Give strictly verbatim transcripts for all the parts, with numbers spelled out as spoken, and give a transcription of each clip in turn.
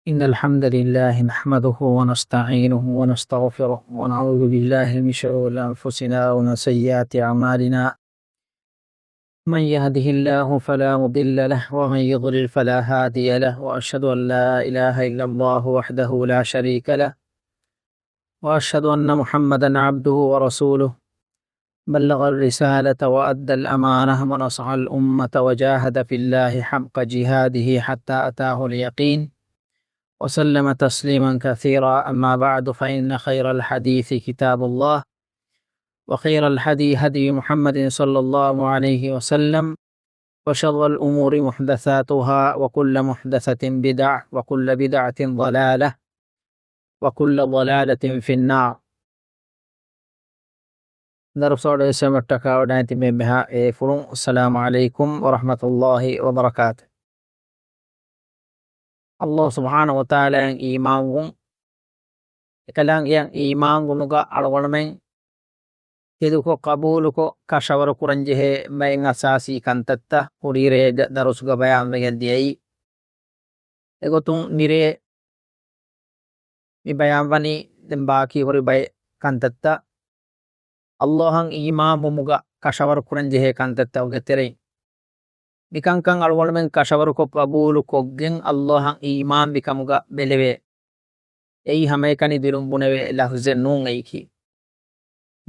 إن الحمد لله نحمده ونستعينه ونستغفره، ونعوذ بالله من شرور أنفسنا ومن سيئات أعمالنا. من يهده الله فلا مضل له، ومن يضلل فلا هادي له، وأشهد أن لا إله إلا الله وحده لا شريك له، وأشهد أن محمدا عبده ورسوله، بلغ الرسالة وأدى الأمانة ونصح الأمة وجاهد في الله حق جهاده حتى أتاه اليقين، وسلم تسليما كثيرا. أما بعد، فإن خير الحديث كتاب الله، وخير الهدي هدي محمد صلى الله عليه وسلم، وشر الأمور محدثاتها، وكل محدثة بدعة، وكل بدعة ضلالة، وكل ضلالة في النار. ދަރުސް ވަޑައިގެން މައްޓަކާ ވަޑައިގެން ތިބޭ މެހާ އޭފުޅުން، އައްސަލާމު ޢަލައިކުމް ވަރަޙްމަތުﷲި ވަބަރަކާތު. ﷲ ސުބްޙާނަހޫ ވަތަޢާލާއަށް އީމާންވުން، އެކަލާނގެއަށް އީމާންވުމުގަ އަޅުގަނޑުމެން ތެދުކޮށް ޤަބޫލުކޮށް ކަށަވަރު ކުރަންޖެހޭ މައިން އަސާސީ ކަންތައްތައް ކުރީ ރޭގެ ދަރުސުގަ ބަޔާންވެގެން ދިޔައީ. އެގޮތުން މިރޭ މި ބަޔާންވަނީ ދެން ބާކީ ހުރި ބައެއް ކަންތައްތައް، ﷲއަށް އީމާންވުމުގަ ކަށަވަރު ކުރަންޖެހޭ ކަންތައްތަކުގެ ތެރެއިން. މިކަންކަން އަޅުގަނޑުމެން ކަށަވަރުކޮށް ޤަބޫލުކޮށްގެން ﷲއަށް އީމާންވިކަމުގަ ބެލެވޭ. އެއީ ހަމައެކަނި ދުލުން ބުނެވޭ ލަފްޒެއް ނޫން އެއީކީ.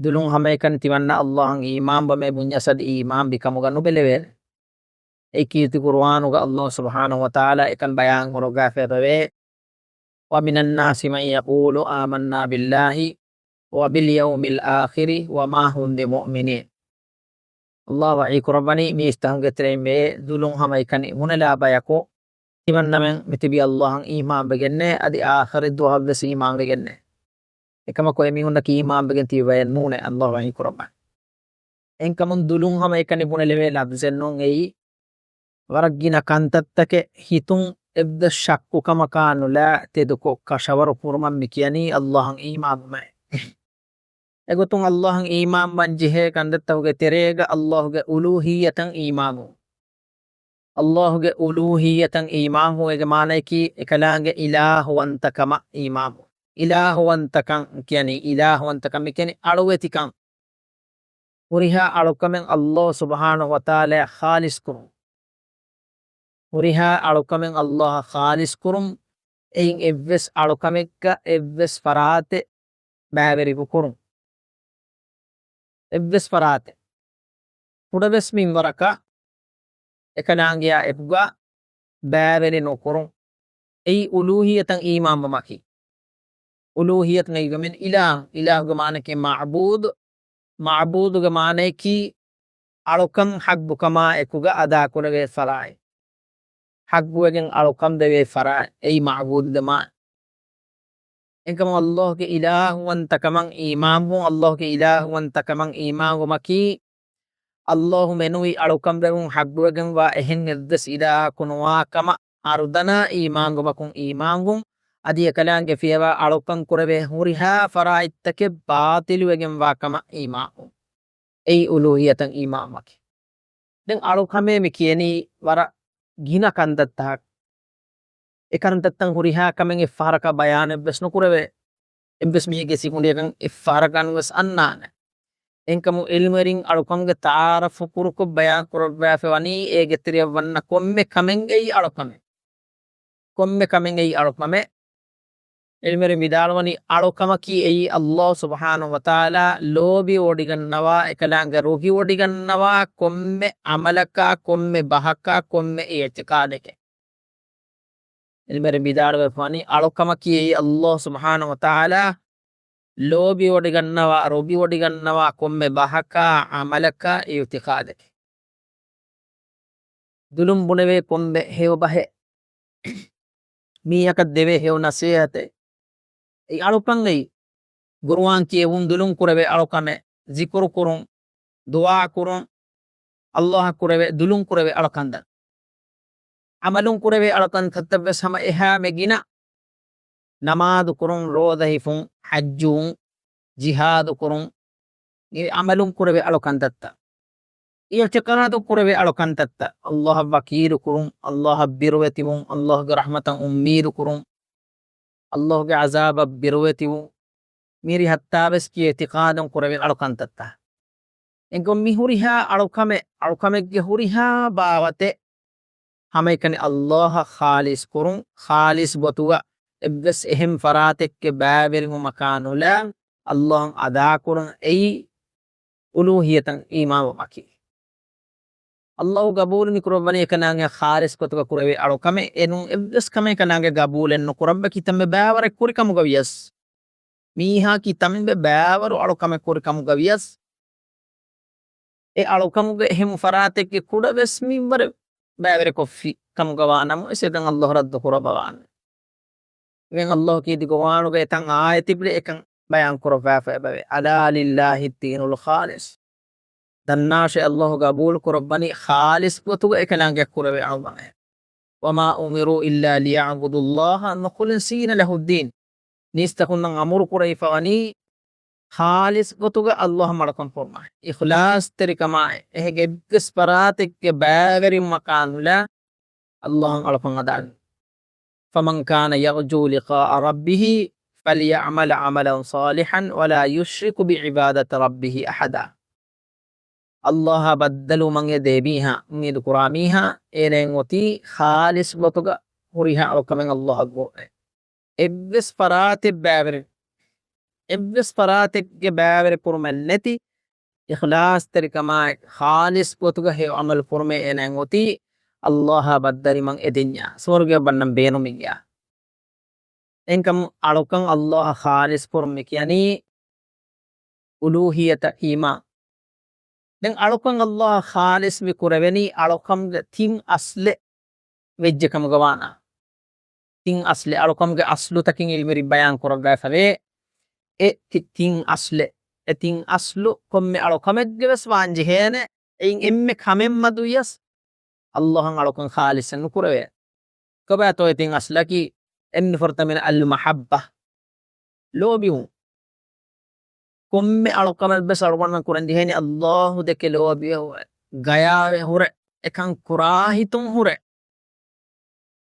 ދުލުން ހަމައެކަނި ތިމަންނަ ﷲއަށް އީމާންވަމޭ ބުންޏަސް އަދި އީމާންވިކަމުގަ ނުބެލެވޭނެ. އެއީ ކީރިތި ޤުރުއާނުގަ ﷲ ސުބްޙާނަހޫ ވަތަޢާލާ އެކަން ބަޔާން ކުރައްވާފައިވޭ. ومن الناس من يقول آمنا بالله وباليوم الآخر وما هم بمؤمنين. ﷲ ވަޙީ ކުރައްވަނީ މީސްތަކުންގެ ތެރެއިން ވޭ ދުލުން ހަމައެކަނި ބުނެލާ ބަޔަކު، ތިމަންނަމެން މިތިބީ ﷲއަށް އީމާންވެގެންނޭ، އަދި އާޚިރަތް ދުވަހަށްވެސް އީމާންވެގެންނޭ. އެކަމަކު އެމީހުންނަކީ އީމާންވެގެން ތިބި ބައެއް ނޫނޭ، ﷲ ވަޙީ ކުރައްވަނީ. އެހެންކަމުން ދުލުން ހަމައެކަނި ބުނެލެވޭ ލަފްޒެއް ނޫން އެއީ. ވަރަށް ގިނަ ކަންތައްތަކެއް ހިތުން އެއްވެސް ޝައްކުކަމަކާ ނުލާ ތެދުކޮށް ކަށަވަރު ކުރުމަށް މި ކިޔަނީ ﷲއަށް އީމާންވުމޭ. އެގޮތުން ﷲއަށް އީމާންވާން ޖެހޭ ކަންތައްތަކުގެ ތެރޭގަ ﷲގެ އުލޫހިއްޔަތަށް އީމާންވުން. ﷲގެ އުލޫހިއްޔަތަށް އީމާންވުން އޭގެ މާނައަކީ އެކަލާނގެ އިލާހުވަންތަކަމަށް އީމާންވުން. އިލާހުވަންތަކަން ކިޔަނީ، އިލާހުވަންތަކަން މި ކިޔަނީ އަޅުވެތިކަން. ހުރިހާ އަޅުކަމެއް ﷲ ސުބްޙާނަހޫ ވަތަޢާލާއަށް ޚާލިޞް ކުރުން. ހުރިހާ އަޅުކަމެއް ﷲއަށް ޚާލިޞް ކުރުން، އެއިން އެއްވެސް އަޅުކަމެއްގަ އެއްވެސް ފަރާތެއް ބައިވެރި ނުކުރުން. އެއްވެސް ފަރާތެއް، ކުޑަވެސް މިންވަރަކަށް އެކަލާނގެއާ އެކުގަ ބައިވެރި ނުކުރުން. އެއީ އުލޫހިއްޔަތަށް އީމާންވުމަކީ. އުލޫހިއްޔަތުގައި އިލާހު، އިލާހުގެ މާނައަކީ މަޢުބޫދު، މަޢުބޫދުގެ މާނައަކީ އަޅުކަން ޙައްޤުކަމާ އެކުގަ އަދާކުރެވޭ ފަރާތް. ޙައްޤުވެގެން އަޅުކަން ދެވޭ ފަރާތް. އެއީ މަޢުބޫދުގެ މާނަ. އެކަމަށް ﷲގެ އިލާހުވަންތަކަމަށް އީމާންވުން، ﷲގެ އިލާހުވަންތަކަމަށް އީމާންވުމަކީ، ﷲ މެނުވީ އަޅުކަންވެވުން ޙައްޤުވެގެންވާ އެހެން އެއްވެސް އިލާހަކު ނުވާކަމަށް އަރުދަނާ އީމާންވުމަކުން އީމާންވުން، އަދި އެކަލާނގެ ފިޔަވާ އަޅުކަން ކުރެވޭ ހުރިހާ ފަރާތްތަކެއް ބާޠިލުވެގެންވާ ކަމަށް އީމާންވުން. އެއީ އުލޫހިއްޔަތަށް އީމާންވުމަކީ. ދެން އަޅުކަމޭ މި ކިޔަނީ ވަރަށް ގިނަ ކަންތައްތަކަކީ. އެ ކަންތައްތައް ހުރިހާ ކަމެއް އެއްފަހަރަކަށް ބަޔާނެއްވެސް ނުކުރެވޭ. އެއްވެސް މީހެއްގެ ސިކުނޑިއަކަށް އެއްފަހަރަކަށް ނުވެސް އަންނާނެ. އެހެންކަމުން ޢިލްމުވެރިން އަޅުކަންގެ ތަޢާރަފު ކުރުކޮށް ބަޔާން ކުރައްވާފައި ވަނީ އޭގެ ތެރެއަށް ވަންނަ ކޮންމެ ކަމެއްގައި އަޅުކަމެއް. ކޮންމެ ކަމެއްގައި އަޅުކަމެއް. ޢިލްމުވެރިން ވިދާޅުވަނީ އަޅުކަމަކީ އެއީ ﷲ ސުބްޙާނަހޫ ވަތަޢާލާ ލޯބިވޮޑިގަންނަވާ، އެކަލާނގެ ރުހިވޮޑިގަންނަވާ ކޮންމެ ޢަމަލަކާ، ކޮންމެ ބަހަކާ، ކޮންމެ އިޢްތިޤާދެކޭ. ޢިލްމުވެރިން ވިދާޅުވެފަވަނީ އަޅުކަމަކީ އެއީ ﷲ ސުބްޙާނަހޫ ވަތަޢާލާ ލޯބިވޮޑިގަންނަވާ، ރުހިވޮޑިގަންނަވާ ކޮންމެ ބަހަކާ، ޢަމަލަކާ، އިޢްތިޤާދެކޭ. ދުލުން ބުނެވޭ ކޮންމެ ހެޔޮ ބަހެއް، މީހަކަށް ދެވޭ ހެޔޮ ނަޞޭޙަތެއް، އެއީ އަޅުކަން އެއީ. ޤުރުއާން ކިޔެވުން ދުލުން ކުރެވޭ އަޅުކަމެއް، ޒިކުރު ކުރުން، ދުޢާ ކުރުން، ﷲއަށް ކުރެވޭ، ދުލުން ކުރެވޭ އަޅުކަންތައް. ޢަމަލުން ކުރެވޭ އަޅުކަންތައްތައް ވެސް ހަމަ އެހާމެ ގިނަ. ނަމާދު ކުރުން، ރޯދަ ހިފުން، ޙައްޖުވުން، ޖިހާދު ކުރުން، އެ ޢަމަލުން ކުރެވޭ އަޅުކަންތައްތައް. އިޢްތިޤާދު ކުރެވޭ އަޅުކަންތައްތައް، ﷲއަށް ވަކީލު ކުރުން، ﷲއަށް ބިރުވެތިވުން، ﷲގެ ރަޙްމަތަށް އުއްމީދު ކުރުން، ﷲ ގެ ޢަޒާބަށް ބިރުވެތިވުން، މިރި ހައްތާވެސް ކިޔޭ އިޢުތިޤާދުން ކުރެވޭ އަޅުކަންތައްތައް. އެނގޮން މި ހުރިހާ އަޅުކަމެއް، އަޅުކަމެއްގެ ހުރިހާ ބާވަތެއް ހަމައެކަނި ﷲ އަށް ޚާލިޞް ކުރުން، ޚާލިޞް ގޮތުގަ އެއްވެސް އެހެން ފަރާތެއްގެ ބައިވެރިވުމަކާ ނުލާ، ﷲ އަށް އަދާކުރަން އެއީ އުލޫހިއްޔަތަށް އީމާންވުމަކީ. ﷲ ގަބޫލު މި ކުރައްވަނީ އެކަނާގެ ޚާލިޞް ގޮތުގަ ކުރެވޭ އަޅުކަމެއް. އެނޫން އެއްވެސް ކަމެއް އެކަނާގެ ގަބޫލެއް ނުކުރައްވަ، ކިތަންމެ ބައިވަރެއް ކުރި ކަމުގަ ވިޔަސް. މީހާ ކިތަންމެ ބައިވަރު އަޅުކަމެއް ކުރި ކަމުގަ ވިޔަސް، އެ އަޅުކަމުގެ އެހެން ފަރާތެއްގެ ކުޑަ ވެސް މިންވަރެއް ބައިވެރިކޮށްފި ކަމުގަ ވާނަމަވެސް، އެކަން ﷲ ރައްދު ކުރައްވަވާނެ. އެކަން ﷲ ކީރިތި ޤުރްއާނުގައި އެތައް އާޔަތެއް ބެ އެކަން ބަޔާން ކުރައްވާފައި އެބަވޭ. ألا لله الدين الخالص. ދަންނާށޭ، ﷲ ގަބޫލު ކުރައްވަނީ ޚާލިޞް ގޮތުގަ އެކަނާގެ ކުރެވޭ އަޅުކަމެއް. وما أمروا إلا ليعبدوا الله مخلصين له الدين. ނީސްތަކުންނަށް އަމުރު ކުރެވިފަވަނީ ޚާލިޞް ގޮތުގަ ﷲ އަށް އަޅުކަން ކުރުމާ، އިޚްލާޞްތެރިކަމާއި، އެހެން އެއްވެސް ފަރާތެއްގެ ބައިވެރިވުމަކާ ނުލާ، ﷲ އަށް އަޅުކަން އަދާ. فمن كان يرجو لقاء ربه فليعمل عملا صالحا ولا يشرك بعبادة ربه أحدا. ﷲ އާ ބައްދަލުވުމަށް އެދޭ މީހާ، އުއްމީދު ކުރާ މީހާ، އޭނައަށް އޮތީ ޚާލިޞް ގޮތުގަ ހުރިހާ އަޅުކަމެއް ﷲ އަށް ގުޅޭ. އެއްވެސް ފަރާތެއް ބައިވެރި، އެއްވެސް ފަރާތެއްގެ ބައިވެރި ކުރުމެއް ނެތި، އިޚްލާޞްތެރިކަމާއި، ޚާލިޞް ގޮތުގަ ހެޔޮ ޢަމަލު ކުރުމޭ އޭނައަށް އޮތީ، ﷲ އާ ބައްދަލުވުމަށް އެދެންޏާ، ސުވަރުގެ ވަންނަން ބޭނުމިއްޔާ. އެހެންކަމުން އަޅުކަން ﷲ އަށް ޚާލިޞް ކުރުން މި ކިޔަނީ، އުލޫހިއްޔަތަށް އީމާން. ދެން އަޅުކަން ﷲ އަށް ޚާލިޞް މި ކުރެވެނީ އަޅުކަމުގެ ތިން އަސްލެއް ވެއްޖެ ކަމުގަ ވާނަމަ. ތިން އަސްލެއް، އަޅުކަމުގެ އަސްލުތަކެއް އިލްމުވެރިން ބަޔާން ކުރައްވާފަވޭ. އެ ތި-، ތިން އަސްލެއް، އެ ތިން އަސްލު ކޮންމެ އަޅުކަމެއްގެ ވެސް ވާން ޖެހޭނެ. އެއިން އެންމެ ކަމެއް މަދު ވިޔަސް، ﷲ އަށް އަޅުކަން ޚާލިޞް ނުކުރެވޭ. ކޮބާތޯ އެ ތިން އަސްލަކީ؟ އެންމެ ފުރަތަމަ އަލްމަޙައްބަ، ލޯބިވުން. ކޮންމެ އަޅުކަމެއް ވެސް އަޅުގަނޑުމެން ކުރަން ޖެހޭނީ ﷲ ދެކެ ލޯބިވެ ހުރެ، ގަޔާވެ ހުރެ، އެކަން ކުރާ ހިތުން ހުރެ.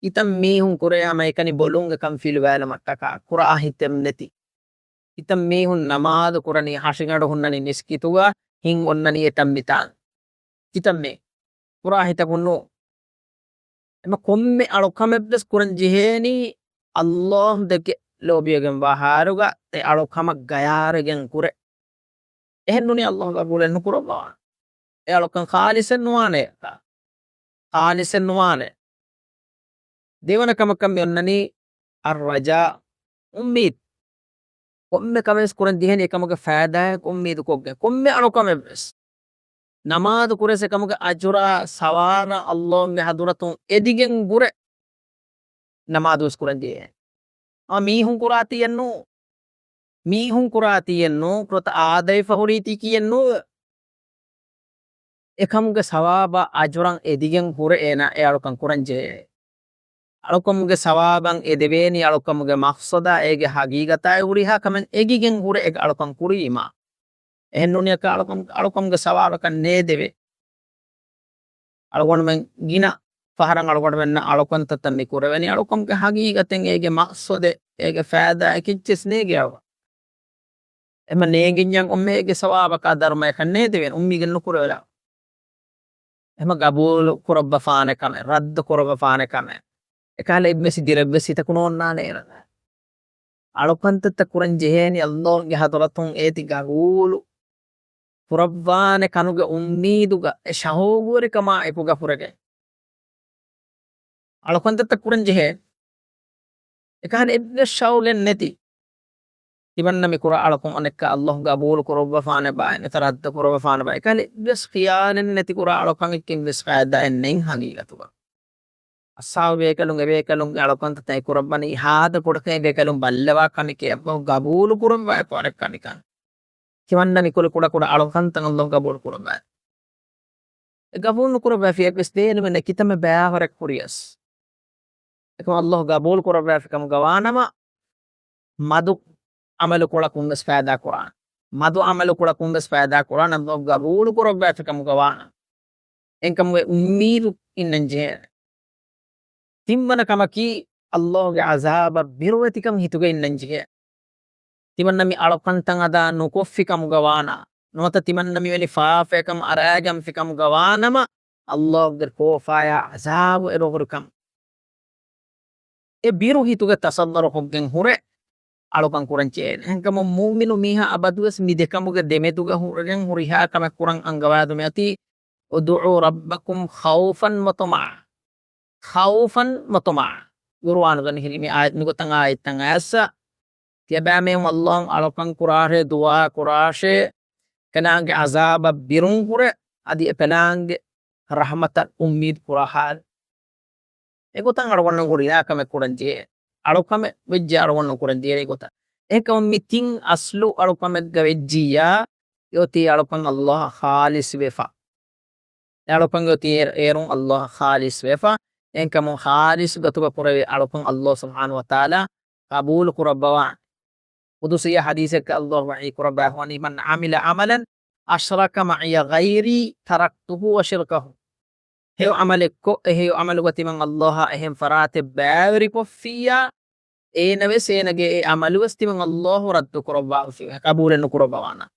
ކިތަން މީހުން ކުރޭ ހަމައެކަނި ބޮލުން އެކަން ފިލުވާލުމަށްޓަކާ ކުރާ ހިތެއް ނެތި. ކިތަން މީހުން ނަމާދު ކުރަނީ ހަށިގަނޑު ހުންނަނީ މިސްކިތުގަ، ހިތް އޮންނަނީ އެތަން މިތާން. ކިތަންމެ ކުރާ ހިތަކުން ނޫން. އެމަ ކޮންމެ އަޅުކަމެއްވެސް ކުރަން ޖެހޭނީ ﷲ ދެކެ ލޯބިވެގެން ވާ ހާލުގަ އެ އަޅުކަމަށް ގަޔާވެގެން ކުރޭ. އެހެން ނޫނީ ﷲ ގަބޫލެއް ނުކުރައްވާނެ. އެ އަޅުކަން ޚާލިޞެއް ނުވާނެ. ޚާލިޞެއް ނުވާނެ. ދެވަނަ ކަމަކަށް މި އޮންނަނީ އައްރަޖާ، އުއްމީދު. ކޮންމެ ކަމެއް ވެސް ކުރަން ޖެހޭނީ އެކަމުގެ ފައިދާއެއް އުއްމީދު ކޮށްގެން. ކޮންމެ އަޅުކަމެއް ވެސް ނަމާދު ކުރެސް އެކަމުގެ އަޖުރާ ސަވާބާ ﷲގެ ޙަޟުރަތުން އެދިގެން ހުރެ ނަމާދު ވެސް ކުރަން ޖެހޭ. އާ، މީހުން ކުރާތީއެއް ނޫ. މީހުން ކުރާތީއެއް ނޫ. ކުރަތަ އާދަވެފަ ހުރީތީކީއެއް ނޫ. އެކަމުގެ ސަވާބާ އަޖުރަށް އެދިގެން ހުރެ އޭނާ އެ އަޅުކަން ކުރަން ޖެހޭ. އަޅުކަމުގެ ސަވާބަށް އެދެވޭނީ އަޅުކަމުގެ މަޤްޞަދާ އޭގެ ހަގީގަތާއި ހުރިހާ ކަމެއް އެދިގެން ހުރެ އެ އަޅުކަން ކުރީމާ. އެހެން ނޫނިއްޔާ އަޅުކަން، އަޅުކަމުގެ ސަވާބަކަށް ނޭދެވޭ. އަޅުގަނޑުމެން ގިނަ ފަހަރަށް އަޅުގަނޑުމެންނަށް އަޅުކަންތައްތައް މި ކުރެވެނީ އަޅުކަމުގެ ހަގީގަތެއް އޭގެ މަޤްޞަދެއް އޭގެ ފައިދާއެއް ކިއްޗެސް ނޭގެއަވަ. އެމަ ނޭނގިންޏަށް އޮންމެ އޭގެ ސަވާބަކާ ދަރުމަޔަކަށް ނޭދެވޭނެ އުއްމީދެއް ނުކުރެވެލާ. އެމަ ގަބޫލު ކުރައްވަފާނެ ކަމެއް، ރައްދު ކުރައްވަފާނެ ކަމެއް. އެކަހަލަ އެއްވެސް ދިރެއްވެސް ހިތަކު ނޯންނާނެ އޭނަ. އަޅުކަންތައްތައް ކުރަން ޖެހޭނީ ﷲގެ ޙަޟުރަތުން އޭތި ގަބޫލު ކުރައްވާނެ ކަނުގެ އުއްމީދުގަ އެ ޝައުގުވެރިކަމާ އެކުގަ ފުރެގެން. އަޅުކަންތައްތައް ކުރަން ޖެހޭ. އެކަހަލަ އެއްވެސް ޝައުގެއް ނެތި. ތިމަންނަ މި ކުރާ އަޅުކަން އަނެއްކާ ﷲ ގަބޫލު ކުރައްވަފާނެ ބާ، ނެތަ ރައްދު ކުރައްވަފާނެ ބާ. އެކަހަލަ އެއްވެސް ޚިޔާލެއް ނެތި ކުރާ އަޅުކަން އެއްކިން ވެސް ފައިދާއެއް ނެތް ހަގީގަތުގަ. އަސްހާބު ބޭކަލުން އެބޭކަލުންގެ އަޅުކަންތައް ތައް ކުރައްވަނީ ހާދަ ކުޑަކައި ބޭކަލުން ބައްލަވާ ކަމެކޭ ﷲ ގަބޫލު ކުރައްވާ އެކު އަނެއް ކަނިކަން. ތިމަންނަ މި ކުރި ކުޑަ ކުޑަ އަޅުކަންތައް ﷲ ގަބޫލު ކުރައްވާ. އެ ގަބޫލު ނުކުރައްވާފި އެއްވެސް ދޭނުމެއް ނެތް ކިތަންމެ ބައިވަރެއް ކުރިޔަސް. އެކަމަ ﷲ ގަބޫލު ކުރައްވާފި ކަމުގަ ވާނަމަ، މަދު ޢަމަލު ކުޅަކުން ވެސް ފައިދާ ކުރާނެ. މަދު ޢަމަލު ކުޅަކުން ވެސް ފައިދާ ކުރާނެ، ﷲ ގަބޫލު ކުރައްވާފި ކަމުގަ ވާނަމަ. އެންކަމުގެ އުއްމީދު އިންނަން ޖެހޭނެ. ތިންވަނަ ކަމަކީ، ﷲ ގެ ޢަޒާބަށް ބިރުވެތިކަން ހިތުގަ އިންނަން ޖެހޭ. ތިމަންނަ މި އަޅުކަންތައް އަދާ ނުކޮށްފި ކަމުގަ ވާނަމަ، ނުވަތަ ތިމަންނަ މިވެނި ފާފައަކަށް އަރާގަންފި ކަމުގަ ވާނަމަ، ﷲ ގެ ކޯފާޔާ ޢަޒާބު އެބަހުރި ކަމަށް އެ ބިރު ހިތުގަ ތަޞައްވަރު ކޮށްގެން ހުރެ އަޅުކަން ކުރަން ޖެހޭނެ. އެހެންކަމުން މުއުމިނު މީހާ އަބަދުވެސް މި ދެކަމުގެ ދެމެދުގަ ހުރެގެން ހުރިހާ ކަމެއް ކުރަން އަންގަވާދުމެއް އޮތީ، ادعوا ربكم خوفا وطمعا. ޚައުފަން ވަ ޠަމަޢަން. ޤުރުއާނުގަ ނިހިރީ މި އާޔަތް ނުގޮތަށް އާޔަތްތައް އައިސް. ތިޔަބައިމީހުން ﷲ އަށް އަޅުކަން ކުރާށޭ، ދުޢާ ކުރާށޭ، އެކަލާނގެ ޢަޒާބަށް ބިރުން ހުރެ، އަދި އެކަލާނގެ ރަޙްމަތަށް އުއްމީދު ކުރާ ޙާލު. އެގޮތަށް އަޅުގަނޑު ހުރިހާ ކަމެއް ކުރަން ޖެހޭ. އަޅުކަމެއް ވެއްޖެ އަޅުގަނޑު ކުރަން ޖެހޭ އެގޮތަށް. އެހެންކަމުން މި ތިން އަސްލު އަޅުކަމެއްގަ ވެއްޖިއްޔާ، އެއޮތީ އަޅުކަން ﷲ އަށް ޚާލިޞް ވެފަ. އެ އަޅުކަން އޮތީ އޭރު، އޭރުން ﷲ އަށް ޚާލިޞް ވެފަ. އެހެންކަމުން ޚާލިޞް ގޮތުގަ ކުރެވޭ އަޅުކަން ﷲ ސުބްޙާނަހޫ ވަތަޢާލާ ޤަބޫލު ކުރައްވަވާނެ. ޤުދުސީ ޙަދީޘެއްގަ ﷲ ވަޙީ ކުރައްވާފަވަނީ، من عمل عملا أشرك معي غيري تركته وشركه. ހެޔޮ ޢަމަލެއްކޮށް، އެ ހެޔޮ ޢަމަލުގަ ތިމަން ﷲ އަށް އެހެން ފަރާތެއް ބައިވެރިކޮށްފިއްޔާ، އޭނަ ވެސް އޭނަގެ އެ ޢަމަލު ވެސް ތިމަން ﷲ ރައްދު ކުރައްވާފި، ޤަބޫލެއް ނުކުރައްވަވާނަން.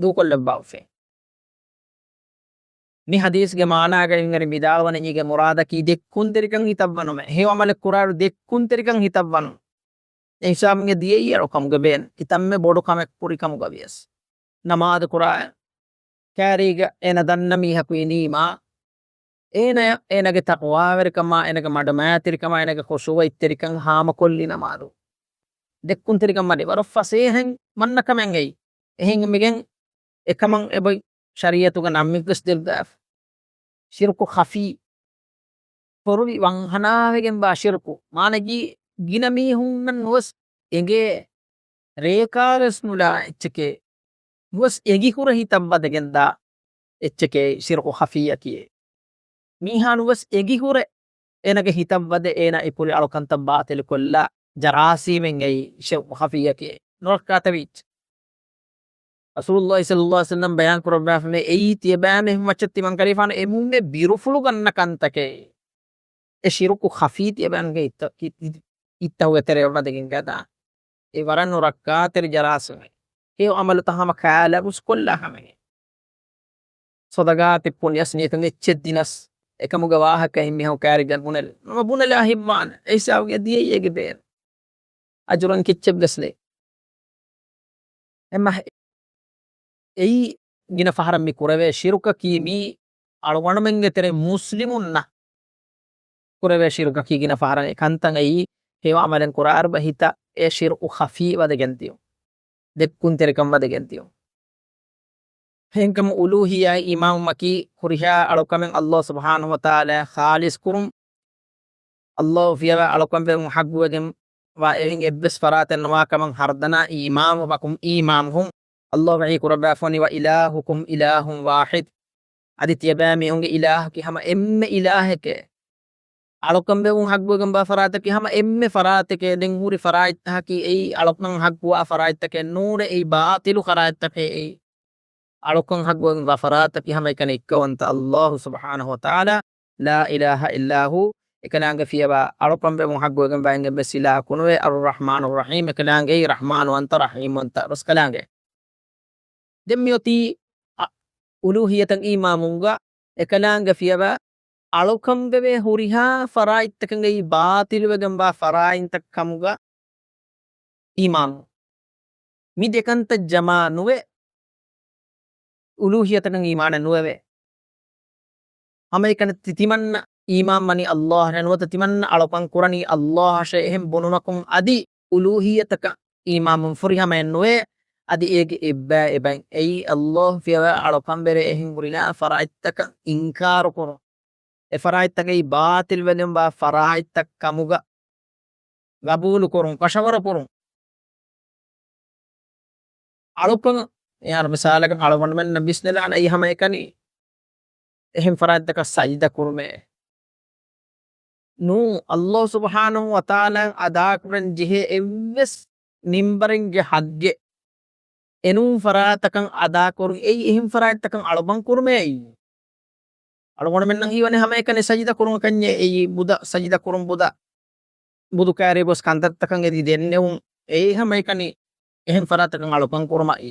ދޫކޮށްލައްވާފި. މި ޙަދީޘްގެ މާނާގައި މިހެން ވިދާޅުވަނީ އޭގެ މުރާދަކީ ދެއްކުންތެރިކަން ހިތަށްވަނުމޭ. ހެޔޮ ޢަމަލެއް ކުރާއިރު ދެއްކުންތެރިކަން ހިތަށްވަނުން. އެ ހިސާބުން ދިޔައީ އަޅުކަމުގެ ބޭން. ކިތަންމެ ބޮޑު ކަމެއް ކުރި ކަމުގަ ވިޔަސް. ނަމާދު ކުރާ ކައިރީގަ އޭނަ ދަންނަ މީހަކު އިނީމާ، އޭނަޔަށް އޭނަގެ ތަޤްވާވެރިކަމާ، އޭނަގެ މަޑުމައިތިރިކަމާ، އޭނަގެ ޚުޝޫޢަތްތެރިކަން ހާމަކޮށްލި ނަމާދު. ދެއްކުންތެރިކަން މަޑި ވަރަށް ފަސޭހައިން މަންނަ ކަމެއް އެއީ. އެހެން މިގެން އެކަމަށް އެބޮތް ޝަރީޢަތުގަ ނަމެއްވެސް ދެއްވާފަ. ޝިރުކު ޚަފީ. ކޮރުވި ވަންހަނާވެގެންވާ ޝިރުކު. މާނައީ ގިނަ މީހުންނަށް ނުވެސް އެނގޭ، ރޭކާވެސް ނުލާ އެއްޗެކޭ. ނުވެސް އެނގިހުރެ ހިތަށް ވަދެގެންދާ އެއްޗެކޭ ޝިރުކު ޚަފީއަކީ. މީހާ ނުވެސް އެނގިހުރެ އޭނަގެ ހިތަށް ވަދެ އޭނާ އެ ކުރި އަޅުކަންތައް ބާޠިލުކޮށްލާ ޖަރާސީމެއް އެއީ ޝިރުކު ޚަފީއަކީ. ނުރައްކާތެރި އެއްޗެއް. ރަސޫލުﷲ ޞައްލަﷲ ޢަލައިހި ވަސައްލަމް ބަޔާން ކުރައްވާފައި އެއީ ތިޔަބައިމީހުން މައްޗަށް ތިމަން ކަލޭފާނު އެންމެ ބިރުފުޅު ގަންނަ ކަންތަކެއް. އެ ޝިރުކު ޚަފީ ތިޔަބައިމީހުންގެ ހިތަށް، ހިތަށް އެތެރެ ވަދެގެން ގަދާ. އެ ވަރަށް ނުރައްކާތެރި ޖަރާސީމެއް. ހެޔޮ ޢަމަލުތައް ހަމަ ކައިލަ ބުސްކޮށްލާ ކަމެއް. ޞަދަޤާތެއް ޕުނިޔަސް ނިޔަތުން އެއްޗެއް ދިނަސް އެކަމުގަ ވާހަކައެއް މީހަކު ކައިރިގަން ބުނެލި. ނަމަ ބުނެލާ ހިތްވާނެ. އެ ހިސާބުގަ ދިޔައީ އޭގެ ބޭން. އަޖުރަށް ކެއްޗެއްވެސް ނެތް. އެމަ އެއީ ގިނަ ފަހަރަށް މި ކުރެވޭ ޝިރުކަކީ މީ އަޅުގަނޑުމެންގެ ތެރެ މުސްލިމުންނަށް ކުރެވޭ ޝިރުކަކީ ގިނަ ފަހަރަށް އެ ކަންތައް އެއީ ހެޔޮ ޢަމަލެއް ކުރާއިރު ބަހިތަ އެ ޝިރުކު ޚަފީ ވަދެގެން ދިޔުން. ދެއްކުންތެރިކަން ވަދެގެން ދިޔުން. ހެންކަމު އުލޫހިއްޔާ އީމާންވުމަކީ ހުރިހާ އަޅުކަމެއް ﷲ ސުބްޙާނަހޫ ވަތަޢާލާ ޚާލިޞް ކުރުން، ﷲ ފިޔަވާ އަޅުކަން ވެވުން ޙައްޤުވެގެން ވާ އެހެން އެއްވެސް ފަރާތެއް ނުވާ ކަމަށް ހަރުދަނާ އީމާންވުމަކުން އީމާންވުން. ﷲ ވަޙީ ކުރައްވާފަވަނީ، وإلهكم إله واحد. އަދި ތިޔަބައިމީހުންގެ އިލާހަކީ ހަމަ އެންމެ އިލާހެކޭ. އަޅުކަން ވެވުން ޙައްޤުވެގެންވާ ފަރާތަކީ ހަމަ އެންމެ ފަރާތެކޭ. ދެން ހުރި ފަރާތްތަކަކީ އެއީ އަޅުކަން ޙައްޤުވާ ފަރާތްތަކެއް ނޫނޭ، އެއީ ބާޠިލު ފަރާތްތަކޭ. އެއީ އަޅުކަން ޙައްޤުވެގެންވާ ފަރާތަކީ ހަމައެކަނި އެއްކައުވަންތަ ﷲ ސުބްޙާނަހޫ ވަތަޢާލާ، لا إله إلا هو، އެކަލާނގެ ފިޔަވާ އަޅުކަން ވެވުން ޙައްޤުވެގެންވާ އެންމެ އެއްވެސް އިލާހަކު ނުވޭ، الرحمن الرحيم، އެކަލާނގެ ރަޙްމާންވަންތަ ރަޙީމްވަންތަ ރަސް ކަލާނގެ. ދެން މިއޮތީ އަ، އުލޫހިއްޔަތަށް އީމާންވުމުގަ އެކަލާނގެ ފިޔަވާ އަޅުކަން ވެވޭ ހުރިހާ ފަރާތްތަކެއްގައި ބާޠިލުވެގެންވާ ފަރާތްތައް ކަމުގަ އީމާން. މި ދެކަންތައް ޖަމާ ނުވެ، އުލޫހިއްޔަތަކަށް އީމާނެއް ނުވެވޭ. ހަމައެކަނި ތި-، ތިމަންނަ އީމާންވަނީ ﷲ އަށޭ ނުވަތަ ތިމަންނަ އަޅުކަން ކުރަނީ ﷲ އަށޭ އެހެން ބުނުމަކުން އަދި އުލޫހިއްޔަތަކަށް އީމާންވުން ފުރިހަމައެއް ނުވޭ. އަދި އޭގެ އެއްބައި އެބައިން އެއީ ﷲ ފިޔަވާ އަޅުކަން ވެވޭ އެހެން ހުރިހާ ފަރާތްތަކަށް އިންކާރު ކުރުން. އެ ފަރާތްތަކައި ބާޠިލްވެގެންވާ ފަރާތްތައް ކަމުގަ ގަބޫލު ކުރުން، ކަށަވަރު ކުރުން. އަޅުކަން، އެ އަރަ މިސާލަކަށް އަޅުގަނޑުމެންނަށް ވިސްނެލާނެ އެއީ ހަމައެކަނި އެހެން ފަރާތްތަކަށް ސަޖިދަ ކުރުމޭ. ނޫން، ﷲ ސުބްޙާނަހޫ ވަތަޢާލާއަށް އަދާކުރަން ޖެހޭ އެއްވެސް މިންބަރެއްގެ ޙައްޤެއް އެނޫން ފަރާތަކަށް އަދާކުރުން އެއީ އެހެން ފަރާތްތަކަށް އަޅުކަން ކުރުމޭ އެއީ. އަޅުގަނޑުމެންނަށް ހީވަނީ ހަމައެކަނި ސަޖިދަ ކުރުމަކަށް އެއީ ބުދަ، ސަޖިދަ ކުރުން ބުދަ. ބުދު ކައިރި ގޮސް ކަންތައްތަކަށް އެދި ދެންނެވުން، އެއީ ހަމައެކަނި އެހެން ފަރާތަކަށް އަޅުކަން ކުރުމައީ.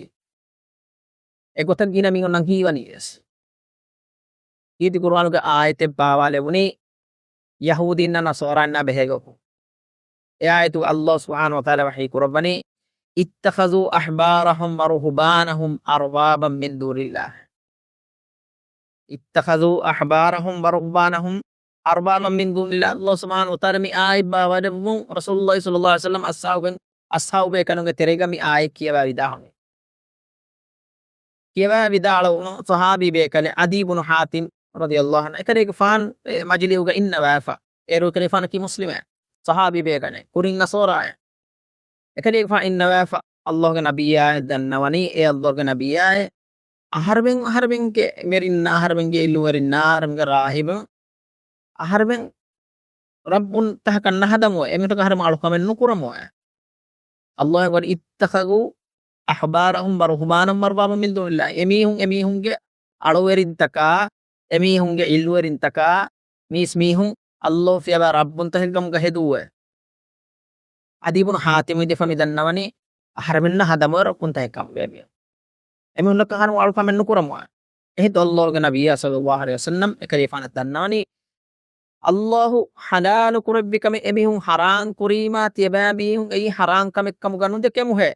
އެގޮތަށް ގިނަ މީހުންނަށް ހީވަނީ ވެސް. ކީރިތި ޤުރުއާނުގެ އާޔަތެއް ބާވާލެވުނީ ޔަހޫދީންނާ ނަޞާރާންނާ ބެހޭގޮތުން. އެ އާޔަތުގަ ﷲ ސުބްޙާނަހޫ ވަތަޢާލާ ވަޙީ ކުރައްވަނީ، اتخذوا أحبارهم ورهبانهم أربابا من دون الله. اتخذوا أحبارهم ورهبانهم أربابا من دون الله. ﷲ ސުބްޙާނަހޫ ވަތަޢާލާ މި އާޔަތް ބާވާލެއްވުން، ރަސޫލުﷲ ޞައްލަﷲ ޢަލައިހި ވަސައްލަމް އަޞްޙާބު، އަޞްޙާބު ބޭކަލުންގެ ތެރޭގަ މި އާޔަތް ކިޔަވާ ވިދާޅުވި. ކިޔަވާ ވިދާޅުވުނު ޞަޙާބީ ބޭކަލެއް ޢަދީ ބުނު ޙާތިމް ރަޟިޔަﷲ ޢަންހު އެކަލޭގެފާނު އެ މަޖިލީހުގަ އިންނަވާފަ. އޭރު އެކަލޭގެފާނަކީ މުސްލިމެއް، ޞަޙާބީ ބޭކަލެއް، ކުރިން ނަޞާރާއެއް. އެކަލޭގެފާނު އިންނަވާފަ، ﷲގެ ނަބިއްޔާއަށް ދަންނަވަނީ، އޭ ﷲގެ ނަބިއްޔާއޭ، އަހަރުމެން އަހަރުމެންގެ ވެރިންނާ، އަހަރުމެންގެ އިލްމުވެރިންނާ، އަހަރުމެންގެ ރާހިބުން އަހަރުމެން ރައްބުން ތަކަކަށް ނަހަދަމުވެ، އެމީހުން އަހަރުމެން އަޅުކަމެއް ނުކުރަމުވެ. ﷲ އަކްބަރު، اتخذوا أحبارهم ورهبانهم أربابا من دون الله. އެމީހުން އެމީހުންގެ އަޅުވެރިންތަކާ، އެމީހުންގެ އިލްމުވެރިންތަކާ، މީސްމީހުން ﷲ ފިޔަވާ ރައްބުންތަކެއް ކަމުގަ ހެދުއްވައެ. ޢަދީ ބުނު ޙާތިމް ވިދިފަ މި ދަންނަވަނީ، އަހަރެމެންނަށް ހަދަމުވެ ރައްބުންތަކެއް ކަމުގަ އެމީހުން. އެމީހުންނަކަށް އަހަރު އަޅުކަމެއް ނުކުރަމުވެ. އެހިނދު ﷲގެ ނަބިއްޔާ ޞައްލަﷲ ޢަލައިހި ވަސައްލަމް އެކަލޭފާނަށް ދަންނަވަނީ، ﷲ ޙަލާލު ކުރެއްވި ކަމެއް އެމީހުން ޙަރާން ކުރީމާ، ތިޔަބައިމީހުން އެއީ ޙަރާން ކަމެއް ކަމުގަ ނުދެކެމުހޭ.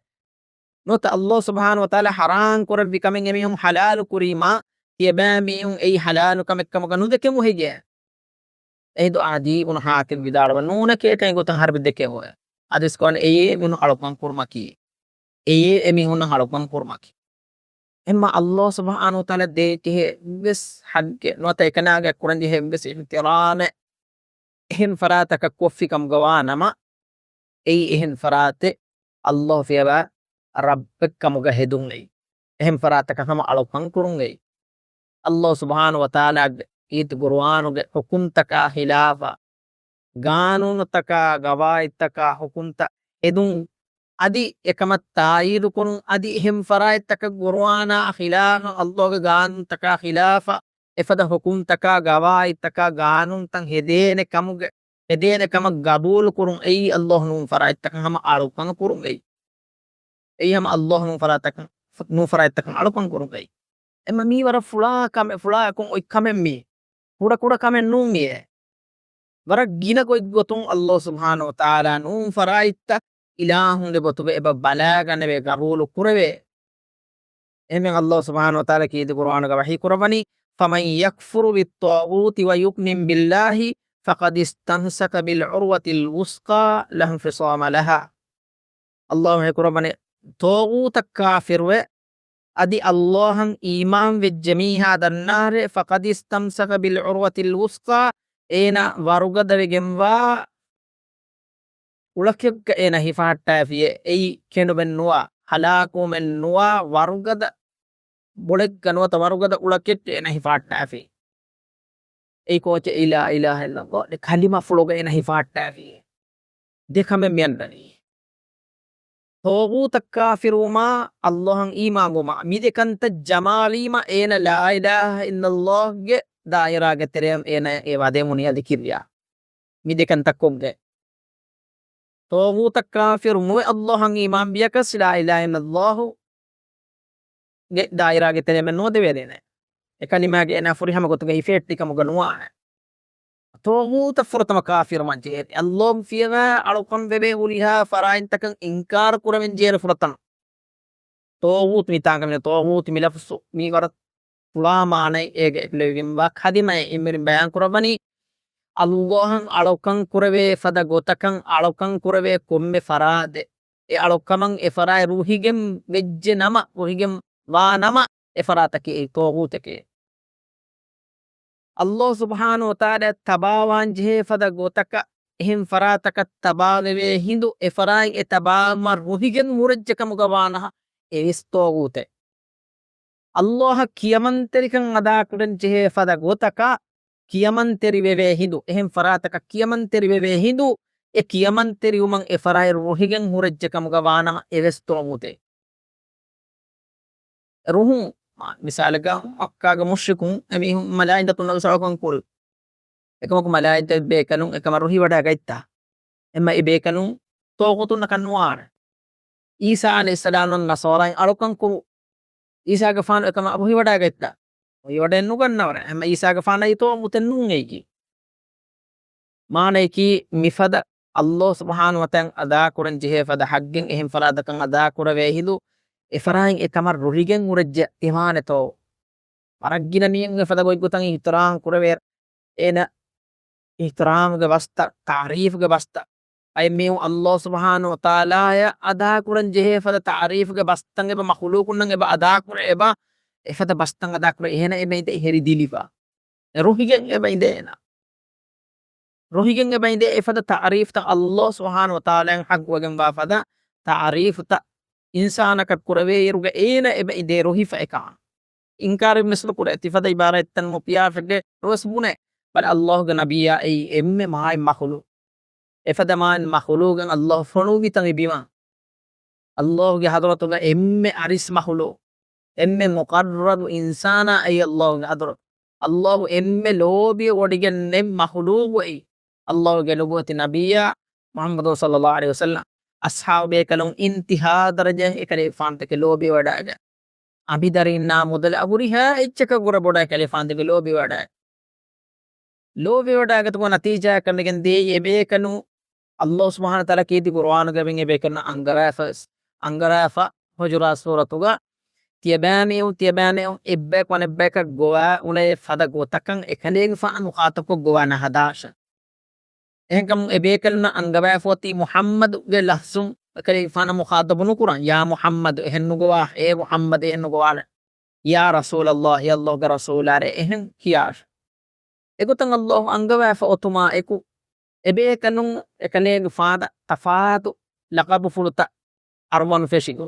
ނުވަތަ ﷲ ސުބްޙާނަހޫ ވަތަޢާލާ ޙަރާން ކުރެއްވި ކަމެއް އެމީހުން ޙަލާލު ކުރީމާ، ތިޔަބައިމީހުން އެއީ ޙަލާލު ކަމެއް ކަމުގަ ނުދެކެމުހެއްޔޭ؟ އެހިނދު ޢަދީ ބުނު ޙާތިމް ވިދާޅުވަނީ، ނޫނެކޭ، އެކަން އެގޮތަށް އަހަރެން ދެކެމުވެ. އަދިސް ކޮން އެއީ އެމީހުން އަޅުކަން ކުރުމަކީ. އެއީ އެމީހުންނަށް އަޅުކަން ކުރުމަކީ. އެހެންމަ ﷲ ސުބްޙާނަހޫ ވަތަޢާލާ ދޭ ޖެހޭ އެއްވެސް ޙައްޤެއް ނުވަތަ އެކަނާގެ ކުރަން ޖެހޭ އެއްވެސް އިޙްތިރާމެއް އެހެން ފަރާތަކަށް ކޮށްފި ކަމުގަ ވާ ނަމަ، އެއީ އެހެން ފަރާތެއް ﷲ ފިޔަވާ ރައްބެއް ކަމުގަ ހެދުން އެއީ. އެހެން ފަރާތަކަށް ހަމަ އަޅުކަން ކުރުން އެއީ. ﷲ ސުބްޙާނަހޫ ވަތަޢާލާގެ ކީރިތި ޤުރުއާނުގެ ޙުކުމްތަކާ ޚިލާފަށް، ގާނޫނުތަކާ، ގަވާއިދުތަކާ، ޙުކުމްތައް ހެދުން، އަދި އެކަމަށް ތާއީދު ކުރުން، އަދި އެހެން ފަރާތްތަކަށް ޤުރުއާނާ ޚިލާފަށް، ﷲގެ ގާނޫނުތަކާ ޚިލާފަށް، އެފަދަ ޙުކުމްތަކާ، ގަވާއިދުތަކާ، ގާނޫނުތައް ހެދޭނެ ކަމުގެ، ހެދޭނެ ކަމަށް ގަބޫލު ކުރުން އެއީ، ﷲ ނޫން ފަރާތްތަކަށް ހަމަ އަޅުކަން ކުރުން އެއީ. އެއީ ހަމަ ﷲ ނޫން ފަރާތްތަކަށް، ނޫން ފަރާތްތަކަށް އަޅުކަން ކުރުން އެއީ. އެމަ މީ ވަރަށް ފުޅާ ކަމެއް، ފުޅާ އެކުން އޮތް ކަމެއް މީ. ކުޑަ ކުޑަ ކަމެއް ނޫން މިއޭ. ވަރަށް ގިނަ ގޮތްގޮތުން ﷲ ސުބްޙާނަހޫ ވަތަޢާލާ ނޫން ފަރާތްތައް އިލާހުންގެ ގޮތުގަ އެބަ ބަލާގަނެވޭ، ގަބޫލު ކުރެވޭ. އެހެންވެ ﷲ ސުބްޙާނަހޫ ވަތަޢާލާ ކީރިތި ޤުރުއާނުގަ ވަޙީ ކުރައްވަނީ، فمن يكفر بالطاغوت ويؤمن بالله فقد استمسك بالعروة الوثقى لا انفصام لها. ﷲ ވަޙީ ކުރައްވަނީ، ޠާޣޫތަށް ކާފިރުވެ، އަދި ﷲއަށް އީމާން ވެއްޖެ މީހާ ދަންނާށޭ، فقد استمسك بالعروة الوثقى، އޭނާ ވަރުގަދަވެގެންވާ އުޅަކެއްގަ އޭނާ ހިފަހައްޓާފިޔޭ، އެއީ ކެނޑުމެއް ނުވާ، ހަލާކުވުމެއް ނުވާ، ވަރުގަދަ ބޮޅެއްގަ ނުވަތަ ވަރުގަދަ އުޅަކެއްގަ އޭނާ ހިފަހައްޓާފި. އެއީ ކޯޗެއް؟ لا إله إلا الله ކަލިމަފުޅުގަ އޭނާ ހިފަހައްޓާފި. ދެ ކަމެއް މިއަންނަނީ. ޠާޣޫތަށް ކާފިރުވުމާ، ﷲއަށް އީމާންވުމާ، މި ދެ ކަންތައް ޖަމާވީމަ، އޭނަ لا إله إلا الله ގެ ދާއިރާގެ ތެރެއަށް އޭނަ އެ ވަދެމުނި އަދި ކިރިޔާ. މި ދެ ކަންތައް ކޮށްގެން. ޠާޣޫތަށް ކާފިރު ނުވެ، ﷲއަށް އީމާންވިޔަކަސް لا إله إلا الله ގެ ދާއިރާގެ ތެރެއަށް ނޯދެވޭނެ. އެ ކަލިމާގެ އޭނާ ފުރިހަމަ ގޮތުގަ ހިފެހެއްޓި ކަމުގަ ނުވާނެ. ޠާޣޫތަށް ފުރަތަމަ ކާފިރުވާން ޖެހޭ. ﷲ ފިޔަވާ އަޅުކަން ވެވޭ ހުރިހާ ފަރާތްތަކަށް އިންކާރު ކުރެވެން ޖެހޭ ފުރަތަމަ. ޠާޣޫތު މިތާނގަ މި ޠާޣޫތު މި ލަފްޒު މީ ވަރަށް ފުޅާ މާނައެއް އޭގެ އެކުލެވިގެންވާ ކަލިމައެއް. އެންމެރިން ބަޔާން ކުރައްވަނީ، ﷲއަށް އަޅުކަން ކުރެވޭ ފަދަ ގޮތަކަށް އަޅުކަން ކުރެވޭ ކޮންމެ ފަރާތެއް، އެ އަޅުކަމަށް އެ ފަރާތް ރުހިގެން ވެއްޖެ ނަމަ، ރުހިގެން ވާ ނަމަ، އެ ފަރާތަކީ އެއީ ޠާޣޫތެކޭ. ﷲ ސުބްޙާނަހޫ ވަތަޢާލާ ތަބާވާން ޖެހޭ ފަދަ ގޮތަކަށް އެހެން ފަރާތަކަށް ތަބާވެވޭ ހިނދު، އެ ފަރާތް އެ ތަބާވުމަށް ރުހިގެން ހުރެއްޖެ ކަމުގަ ވާނަހަ، އެވެސް ޠާޣޫތެއް. ﷲއަށް ކިޔަމަންތެރިކަން އަދާކުރަން ޖެހޭ ފަދަ ގޮތަކަށް ކިޔަމަންތެރިވެވޭ ހިނދު، އެހެން ފަރާތަކަށް ކިޔަމަންތެރިވެވޭ ހިނދު، އެ ކިޔަމަންތެރިވުމަށް އެ ފަރާތް ރުހިގެން ހުރެއްޖެ ކަމުގަ ވާނަހަ، އެވެސް ޠާޣޫތެއް. ރުހުން، މިސާލަކަށް މައްކާގެ މުޝްރިކުން އެމީހުން މަލާއިކަތުންނަށް ވެސް އަޅުކަން ކުރި. އެކަމަކު މަލާއިކަތް ބޭކަލުން އެކަމަށް ރުހިވަޑައިގަތްތާ؟ އެމަ އެ ބޭކަލުން ޠާޣޫތުންނަކަށް ނުވާނެ. ޢީސާ ޢަލައިހިއްސަލާމް ނަޞާރާއިން އަޅުކަން ކުރު، ޢީސާގެފާނު އެކަމަށް އަބުހިވަޑައިގަތްތަ؟ އޮތްވަޑައެއް ނުގަންނަވަރެ. އެމަ ޢީސާގެފާނައީ ޠާޣޫތެއް ނޫން އެއީ. މާނަޔަކީ މިފަދަ ﷲ ސުބްޙާނަހޫ ވަތަޢާލާ އަދާކުރަން ޖެހޭ ފަދަ ޙައްޤެއް އެހެން ފަރާތަކަށް އަދާކުރެވޭ ހިނދު، އެފަރާތް އެކަމަށް ރުހިގެން އުރެއްޖެ އިވާނެތޯ؟ ވަރަށް ގިނަ މީހުން އެފަދަ ގޮތްގޮތަށް އިޙްތިރާމް ކުރެވޭ، އޭނަ އިޙްތިރާމްގެ ބަސްތައް، ތަޢުރީފްގެ ބަސްތައް. އައި މީހުން ﷲ ސުބްޙާނަހޫ ވަތަޢާލާއަށް އަދާކުރަން ޖެހޭ ފަދަ ތަޢުރީފްގެ ބަސްތައް އެބަ މަޚުލޫޤުންނަށް އެބަ އަދާކުރޭ އެބަ، އެފަދަ ބަސްތައް އަދާކުރޭ އެހެނަ އެމެ އިނދެ ހެރި ދިލިފަ. ރުހިގެން އެބަ އިނދޭ އޭނަ. ރުހިގެން އެބަ އިނދޭ އެފަދަ ތަޢުރީފްތައް ﷲ ސުބްޙާނަހޫ ވަތަޢާލާއަށް ޙައްޤުވެގެންވާ ފަދަ ތަޢުރީފްތައް އިންސާނަކަށް ކުރެވޭއިރުގަ އޭނަ އެބަ އިނދޭ ރުހިފަ އެކަމަށް. އިންކާރެއް ނިސްބަތް ކުރޭ ތިފަދަ ޢިބާރާތްތައް ނުކިޔާފައިގެ ރުވެސް ބުނޭ. ބަލަ ﷲގެ ނަބިއްޔާ އެއީ އެންމެ މާތް މަޚުލޫ. އެފަދަ މާތް މަޚުލޫގެން ﷲ ފޮނުއްވިތަން އެ ބިމަށް. ﷲގެ ޙަޟްރަތުގަ އެންމެ އަރިސް މަޚުލޫ، އެންމެ މުޤައްރަބު އިންސާނާ އެއީ ﷲގެ ޙަޟްރަތު. ﷲ އެންމެ ލޯބިވެވޮޑިގެން ނެތް މަޚުލޫގު އެއީ. ﷲގެ ނުބުވަތި ނަބިއްޔާ މުޙައްމަދު ޞައްލަﷲ ޢަލައިހި ވަސައްލަމް. އަޞްޙާބު ބޭކަލުން އިންތިހާ ދަރަޖައިން އެކަލޭގެފާނުތަކެއް ލޯބިވަޑައިގެން. އަނބިދަރީންނާ މުދަލަށް އަގުރިހާ އެއްޗަކަށް ވުރެ ބޮޑަށް އެކަލޭގެފާނުތަކެއް ލޯބިވަޑައި. ލޯބިވަޑައިގަތުމުގެ ނަތީޖާއަކަށް ނެގެން ދިޔައީ އެބޭކަލުން ﷲ ސުބްޙާނަހޫ ވަތަޢާލާ ކީރިތި ޤުރުއާނުގައި އެބޭކަލުންނަށް އަންގަވާފަ ވެސް. އަންގަވާފަ ހުޖުރާތު ސޫރަތުގަ ތިޔަބައިމީހުން، ތިޔަބައިމީހުން އެއްބަޔަކު އަނެއްބަޔަކަށް ގޮވާ އުޅޭ ފަދަ ގޮތަކަށް އެކަލޭގެފާނަށް މުޚާޠަބުކޮށް ގޮވާ ނަހަދާށެ. އެހެންކަމުން އެބޭކަލުންނަށް އަންގަވާފަ އޮތީ މުޙައްމަދުގެ ލަފްޒުން އެކަލޭގެފާނަށް މުޚާޠަބު ނުކުރަން. ޔާ މުޙައްމަދު، އެހެން ނުގޮވާ، އޭ މުޙައްމަދު، އެހެން ނުގޮވާނެ. ޔާ ރަސޫލަﷲ، އޭ ﷲގެ ރަސޫލާރޭ، އެހެން ކިޔާށެ. އެގޮތަށް ﷲ އަންގަވާފަ އޮތުމާ އެކު، އެބޭކަލުން އެކަލޭގެފާނަށް ތަފާތު ލަޤަބުފުޅުތައް އަރުވަން ފެށިގޮ.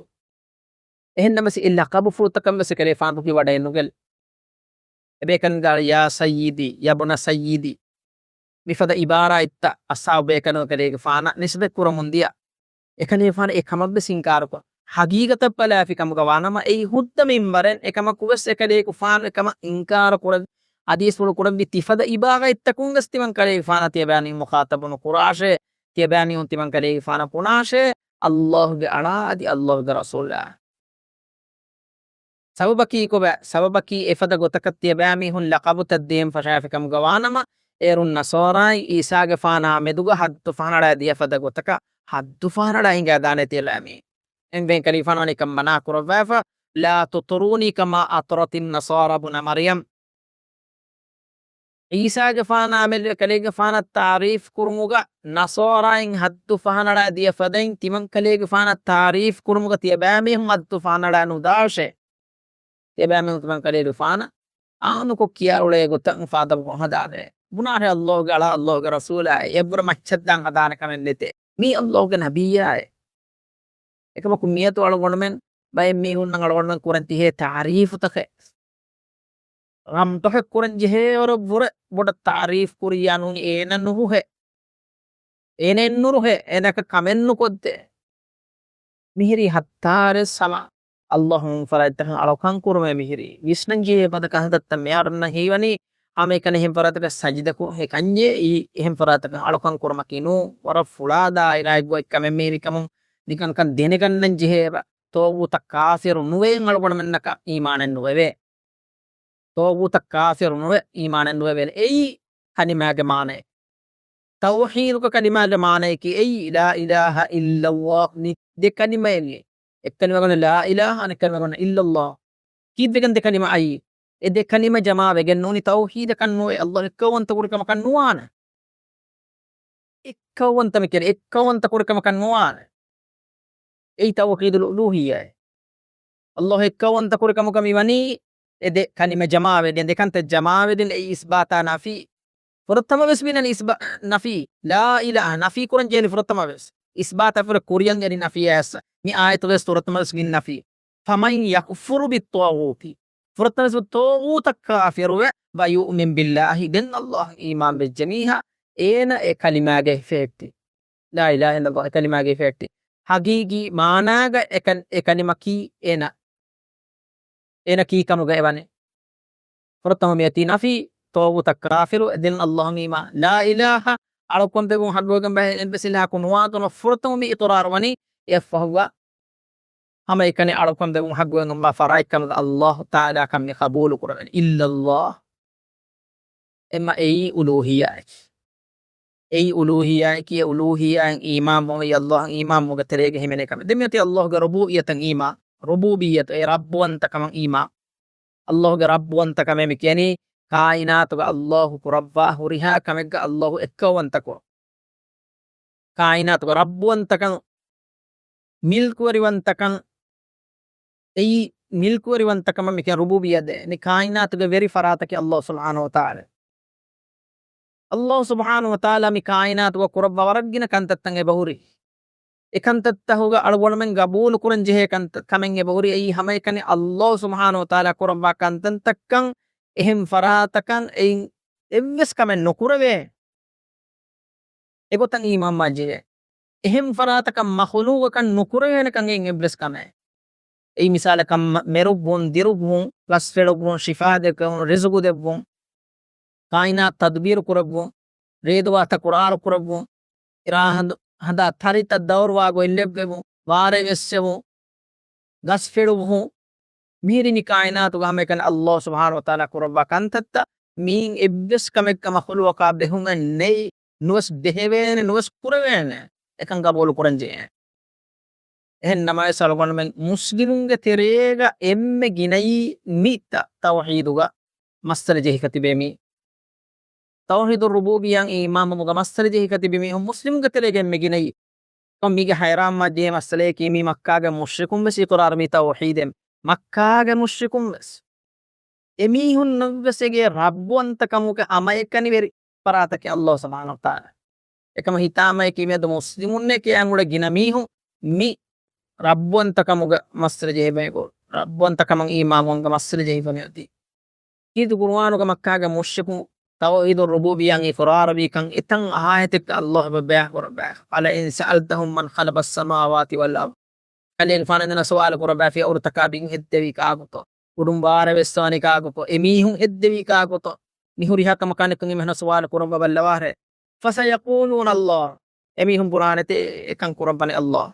އެހެންނަމަވެސް އެ ލަޤަބުފުޅުތަކަށް ވެސް އެކަލޭގެފާނު ރުހިވަޑައެއް ނުގެން. އެބޭކަލުން ގާޅި ޔާ ސައްޔިދީ، ޔަބުނަ ސައްޔިދީ. މިފަދަ ޢިބާރާތްތައް އަޞްޙާބު ބޭކަލުން އެކަލޭގެފާނަށް ނިސްބަތް ކުރަމުން ދިޔަ. އެކަލޭގެފާނު އެ ކަމަށް ވެސް އިންކާރުކޮށް، ޙަޤީޤަތަށް ބަލާފި ކަމުގަ ވާނަމަ، އެއީ ހުއްދަ މިންވަރެއް. އެކަމަކު ވެސް އެކަލޭގެފާނު އެކަމަށް އިންކާރު ކުރެއްވި، ޙަދީޘްފުޅު ކުރެއްވި ތިފަދަ ޢިބާރާތްތަކުން ވެސް ތިމަން ކަލޭގެފާނަށް ތިޔަބައިމީހުން މުޚާޠަބު ނުކުރާށޭ، ތިޔަބައިމީހުން ތިމަން ކަލޭގެފާނަށް ބުނާށޭ، ﷲގެ އަޅާ އަދި ﷲގެ ރަސޫލާ. ސަބަބަކީ ކޮބާ؟ ސަބަބަކީ އެފަދަ ގޮތަކަށް ތިޔަބައިމީހުން ލަޤަބުތައް ދޭން ފަށާފި ކަމުގަ ވާނަމަ، އޭރުން ނަޞާރާއިން ޢީސާގެފާނާ މެދުގަ ޙައްދު ފަހަނަޅާ ދިޔަ ފަދަ ގޮތަކަށް ޙައްދު ފަހަނަޅާ ހިނގާދާނެ ތިޔަބައިމީހުން. އެންމެ ކަލޭގެފާނު ވަނީ ކަން މަނާ ކުރައްވާފަ، لا تطروني كما أطرت النصارى ابن مريم. ޢީސާގެފާނާ މެދު އެކަލޭގެފާނަށް ތަޢުރީފް ކުރުމުގަ ނަޞާރާއިން ޙައްދު ފަހަނަޅާ ދިޔަ ފަދައިން، ތިމަން ކަލޭގެފާނަށް ތަޢުރީފް ކުރުމުގަ ތިޔަބައިމީހުން ޙައްދު ފަހަނަޅާ ނުދާށޭ. ތިޔަބައިމީހުން ތިމަން ކަލޭގެފާނަށް އާނުކޮށް ކިޔާއުޅޭ ގޮތަށް މުޚާޠަބު ހަދާނެ. ބުނާށޭ ﷲގެ އަޅާ، ﷲގެ ރަސޫލާއޭ، އެއަށްވުރެ މައްޗަށްދާން ހަދާނެ ކަމެއް ނެތޭ. މީ ﷲގެ ނަބިއްޔާއޭ. އެކަމަކު މިއަދު އަޅުގަނޑުމެން ބައެއް މީހުންނަށް އަޅުގަނޑުމެން ކުރަން ތިހޭ ތަޢުރީފުތަކެއް. ރަމްޓޮހެއް ކުރަން ޖެހޭވަރަށް ވުރެ ބޮޑަށް ތަޢުރީފް ކުރިޔާ ނޫނީ އޭނަ ނުރުހޭ. އޭނަ އެއްނުރުހޭ، އޭނައަކަށް ކަމެއް ނުކޮށްދޭ. މިހިރީ ހައްތާރަސް ހަމަ ﷲ ފަރާތްތަކަށް އަޅުކަން ކުރުމޭ މިހިރީ. ވިސްނަން ޖެހޭ ފަދަ ކަންތައްތައް މި އަޅުގަނޑުމެންނަށް ހީވަނީ. ހަމައެކަނި އެހެން ފަރާތަކަށް ސަޖިދަކުރުން އެކަންޏޭ، އެހެން ފަރާތަކަށް އަޅުކަން ކުރުމަކީ ނޫން. ވަރަށް ފުޅާ ދާއިރާއެއްގަ އޮތް ކަމެއް މީ މިކަމުން ނިކަންކަން ދެނެގަންނަން ޖެހޭ. ޠާޣޫތަށް ކާފިރު ނުވެ އަޅުގަނޑުމެންނަކަށް އީމާނެއް ނުވެވޭ. ޠާޣޫތަށް ކާފިރު ނުވެ އީމާނެއް ނުވެވޭނެ. އެއީ ކަލިމާގެ މާނައެއް. ތައުޙީދުގެ ކަލިމާގެ މާނަޔަކީ އެއީ لا إله إلا الله ނި ދެ ކަލިމައެއް. އެއް ކަލިމަ ގޮންނަ لا إله، އަނެއް ކަލިމަ ގޮންނަ إلا الله. ކީއްވެގެން ދެ ކަލިމަ އައީ؟ އެ ދެ ކަލިމަ ޖަމާވެގެން ނޫނީ ތައުޙީދަކަށް ނުވޭ، ﷲ އެއްކައުވަންތަ ކުރި ކަމަކަށް ނުވާނެ. އެއްކައުވަންތަ މި ކިޔަނީ، އެއްކައުވަންތަ ކުރި ކަމަކަށް ނުވާނެ. އެއީ ތައުޙީދުލް އުލޫހިއްޔާއޭ. ﷲ އެއްކައުވަންތަ ކުރި ކަމުގަ މި ވަނީ އެ ދެ ކަލިމަ ޖަމާވެގެން، ދެ ކަންތައް ޖަމާވެގެން އެއީ އިސްބާތާ ނަފީ. ފުރަތަމަ ވެސް މިނަން އިސްބާ، ނަފީ. لا إله، ނަފީ ކުރަން ޖެހެނީ ފުރަތަމަ ވެސް. އިސްބާތާ ފުރަ ކުރިޔަށް އެރި ނަފީއާ އެއްސަ. މި އާޔަތު ވެސް ފުރަތަމަ ވެސް މިން ނަފީ. فمن يكفر بالطاغوت. ފުރަތަމަ ވެސް ޠާޣޫތަށް ކާފިރުވެ، ويؤمن بالله، ދެން ﷲ އަށް އީމާން ވެއްޖެ މީހާ، އޭނަ އެ ކަލިމާގައި ހިފެހެއްޓި. لا إله إلا الله އެ ކަލިމާގައި ހިފެހެއްޓި. ޙަޤީޤީ މާނާގަ އެ ކަ، އެ ކަލިމަ ކީ އޭނަ، އޭނަ ކީ ކަމުގައި ވަނީ. ފުރަތަމަ މިއޮތީ ނަފީ، ޠާޣޫތަށް ކާފިރު، ދެން ﷲ އަށް އީމާން. لا إله، އަޅުކަން ދެވުން ހައްގުވެގެން ބަހެއް އެއްވެސް އިލާހަކު ނުވާތަނަށް ފުރަތަމަ މި އިޤުރާރު ވަނީ އެއަށްފަހުގަ ހަމައެކަނި އަޅުކަން ދެވުން ހައްގުވެގެން ބަ ފަރާތް ކަމުގަ އައްލާހު ތަޢާލާ ކަން މި ޤަބޫލު ކުރެވެނީ. އިއްލައްލާހު. އެމަ އެއީ އުލޫހިއްޔާއެކޭ. އެއީ އުލޫހިއްޔާއެކޭ، އެ އުލޫހިއްޔާއަށް އީމާންވުމަށް އައްލާހަށް އީމާންވުމުގެ ތެރޭގަ ހިމެނޭ ކަމެއް. ދެން މިއޮތީ އައްލާހުގެ ރުބޫއިއްޔަތަށް އީމާން، ރުބޫބިއްޔަތު، އެ ރައްބުވަންތަކަމަށް އީމާން. އައްލާހުގެ ރައްބުވަންތަކަމޭ މި ކިޔަނީ ކާއިނާތުގަ އައްލާހު ކުރައްވާ ހުރިހާ ކަމެއްގަ އައްލާހު އެއްކައުވަންތަކުރުން. ކާއިނާތުގެ ރައްބުވަންތަކަން، މިލްކުވެރިވަންތަކަން، އެއީ މިލްކުވެރިވަންތަކަމަށް މިކިޔަން ރުބޫބިއްޔަތޭ. މި ކާއިނާތުގެ ވެރި ފަރާތަކީ އައްލާހު ސުބްޙާނަހު ވަތަޢާލާ. އައްލާހު ސުބްޙާނަހު ވަތަޢާލާ މި ކާއިނާތުގަ ކުރައްވާ ވަރަށް ގިނަ ކަންތައްތައް އެބަހުރި. އެ ކަންތައްތަހުގަ އަޅުގަނޑުމެން ގަބޫލު ކުރަން ޖެހޭ ކަންތައް ކަމެއް އެބަހުރި. އެއީ ހަމައެކަނި އައްލާހު ސުބްޙާނަހު ވަތަޢާލާ ކުރައްވާ ކަންތައްތައްކަން އެހެން ފަރާތަކަށް އެއިން އެއްވެސް ކަމެއް ނުކުރެވޭ. އެގޮތަށް އީމާންވާން ޖެހޭ. އެހެން ފަރާތަކަށް މަޚުލޫގަކަށް ނުކުރެވޭނެ ކަން އެއްވެސް ކަމެއް. އެއީ މިސާލަކަށް މަ-، މެރުއްވުން، ދިރުއްވުން، ގަސްފެޅުއްވުން، ޝިފާ ދެއްވުން، ރިޒުގު ދެއްވުން، ކާއިނާތު ތަދުބީރު ކުރެއްވުން، ރޭދުވާތަ ކުރާރު ކުރެއްވުން، އިރާހަނދު ހަނދާ ތަރިތައް ދައުރުވާ ގޮތް ލެއްވެވުން، ވާރޭ ވެއްސެވުން، ގަސްފެޅުއްވުން، މިހިރީ މި ކާއިނާތުގަ ހަމައެކަނި އައްލާހު ސުބްޙާނަހު ވަތަޢާލާ ކުރައްވާ ކަންތައްތައް. މިއިން އެއްވެސް ކަމެއްގަ މަޚުލޫގަކާ ބެހުމެއް ނެތް، ނުވެސް ދެހެވޭނެ، ނުވެސް ކުރެވޭނެ. އެކަން ގަބޫލު ކުރަން ޖެހޭ. އެހެން ނަމަވެސް އަޅުގަނޑުމެން މުސްލިމުންގެ ތެރޭގަ އެންމެ ގިނައީ މި ތަ-، ތައުޙީދުގަ މައްސަލަ ޖެހިފަ ތިބޭ މީ. ތައުޙީދު ރުބޫބިއްޔާއަށް އީމާންވުމުގަ މައްސަލަ ޖެހިފަ ތިބި މީހުން މުސްލިމުންގެ ތެރޭގަ އެންމެ ގިނައީ. ކޮން މީގެ ހައިރާންވާ ޖެހޭ މައްސަލަޔަކީ މީ މައްކާގެ މުޝްރިކުން ވެސް އިޤުރާރު މީ ތައުޙީދެއް. މައްކާގެ މުޝްރިކުން ވެސް. އެމީހުންނަށްވެސް އެގޭ ރައްބުވަންތަކަމުގެ ހަމައެކަނިވެރި ފަރާތަކީ އައްލާހު ސުބްޙާނަހު ވަތަޢާލާ. އެކަމަ ހިތާމައަކީ މިއަދު މުސްލިމުންނެކޭ އަނގުޅެ ގިނަ މީހުން މި ރައްބުވަންތަކަމުގެ މައްސަލަ ޖެހިފައި ގޮ-، ރައްބުވަންތަކަމަށް އީމާންވުމުގެ މައްސަލަ ޖެހިފަ މިއޮތީ. ކީރިތި ޤުރުއާނުގަ މައްކާގެ މުޝްރިކުން ތައުޙީދު ރުބޫބިއްޔާއަށް އިޤުރާރުވީކަން އެތަން އާޔަތެއްގަ އައްލާހު ބަޔާން ކުރައްވާ، ولئن سألتهم من خلق السماوات والأرض. ކަލޭގެފާނު އެންމެންނަށް ސުވާލު ކުރައްވާފި، އައުރުތަކާ ބިން ހެއްދެވީ ކާކުތޯ؟ އުޑުން ވާރޭ ވެއްސެވުނީ ކާކުތޯ؟ އެމީހުން ހެއްދެވީ ކާކުތޯ؟ މި ހުރިހާ ކަމަކާ ނިކުތް އެންމެންނަށް ސުވާލު ކުރައްވާ ބައްލަވާށޭ. فسيقولون الله. އެމީހުން ބުނާނެތީ އެކަން ކުރައްވަނީ އައްލާހު.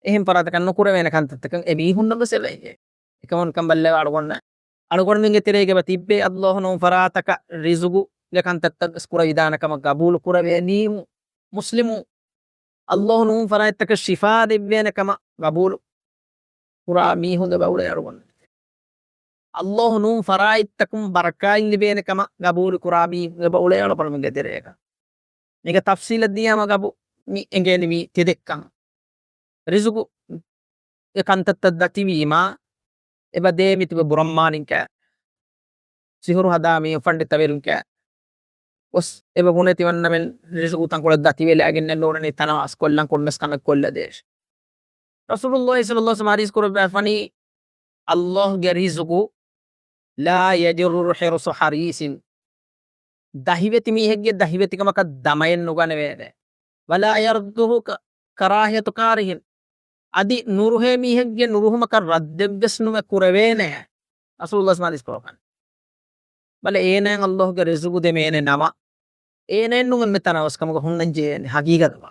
އެހެން ފަރާތަކަށް ނުކުރެވޭނެ ކަންތައްތަކަށް އެމީހުންނަށް ވެސް އެބައެއް. އެކަމަކު ނިކަން ބައްލަވާ އަޅުގަނޑަށް. އަޅުގަނޑުމެންގެ ތެރޭގަ ތިއްބޭ އައްލާހު ނޫން ފަރާތަކަށް ރިޒުގުގެ ކަންތައްތައް ވެސް ކުރެވިދާނެ ކަމަށް ގަބޫލު ކުރެވޭނީ މު-، މުސްލިމު. އައްލާހު ނޫން ފަރާތްތަކަށް ޝިފާ ދެއްވޭނެ ކަމަށް ގަބޫލު ކުރާ މީހުން އެބަ އުޅޭ އަޅުގަނޑު. އައްލާހު ނޫން ފަރާތްތަކުން ބަރަކާތް ލިބޭނެ ކަމަށް ގަބޫލު ކުރާ މީހުން އެބަ އުޅޭ އަޅުގަނޑުމެންގެ ތެރޭގަ. މީގެ ތަފްސީލަށް ދިޔާމަ ގަބު މި އެނގޭނެ މީ ތެދެއްކަން. ރިޒުގު އެ ކަންތައްތައް ދަތިވީމާ، އެބަ ދޭ މިތިބެ ބުރަންމާނިން ކައި. ސިހުރު ހަދާ މީ ފަންޑިތަވެރިން ކައި. ގޮސް އެބަ ބުނެތި ވަންނަމެން ރިޒުގު ތަންކޮޅެއް ދަތިވެލައިގެން ނޫނީ ތަނަވަސް ކޮށްލަން ކޮންމެސް ކަމެއް ކޮށްލަދޭށި. ރަސޫލުﷲ ޞައްލަﷲ ޢަލައިހި ވަސައްލަމަ ޙަދީޘް ކުރައްވާފަނީ، ﷲ ގެ ރިޒުގު لا يجر حرص حريص. ދަހިވެތި މީހެއްގެ ދަހިވެތިކަމަކަށް ދަމައެއް ނުގަނެވޭނެ. ولا يرده ك-، كراهية كاره. އަދި ނުރުހޭ މީހެއްގެ ނުރުހުމަކަށް ރައްދެއްވެސް ނުވެ ކުރެވޭނެ. ރަސޫލުﷲ ޙަދީޘް ކުރައްވާފަނީ. ބަލަ އޭނައަށް ﷲ ގެ ރިޒުގު ދެމޭނެ ނަމަ، އޭނައެއް ނޫން އެންމެ ތަނަވަސްކަމުގަ ހުންނަން ޖެހޭނެ ހަގީގަތުގަ.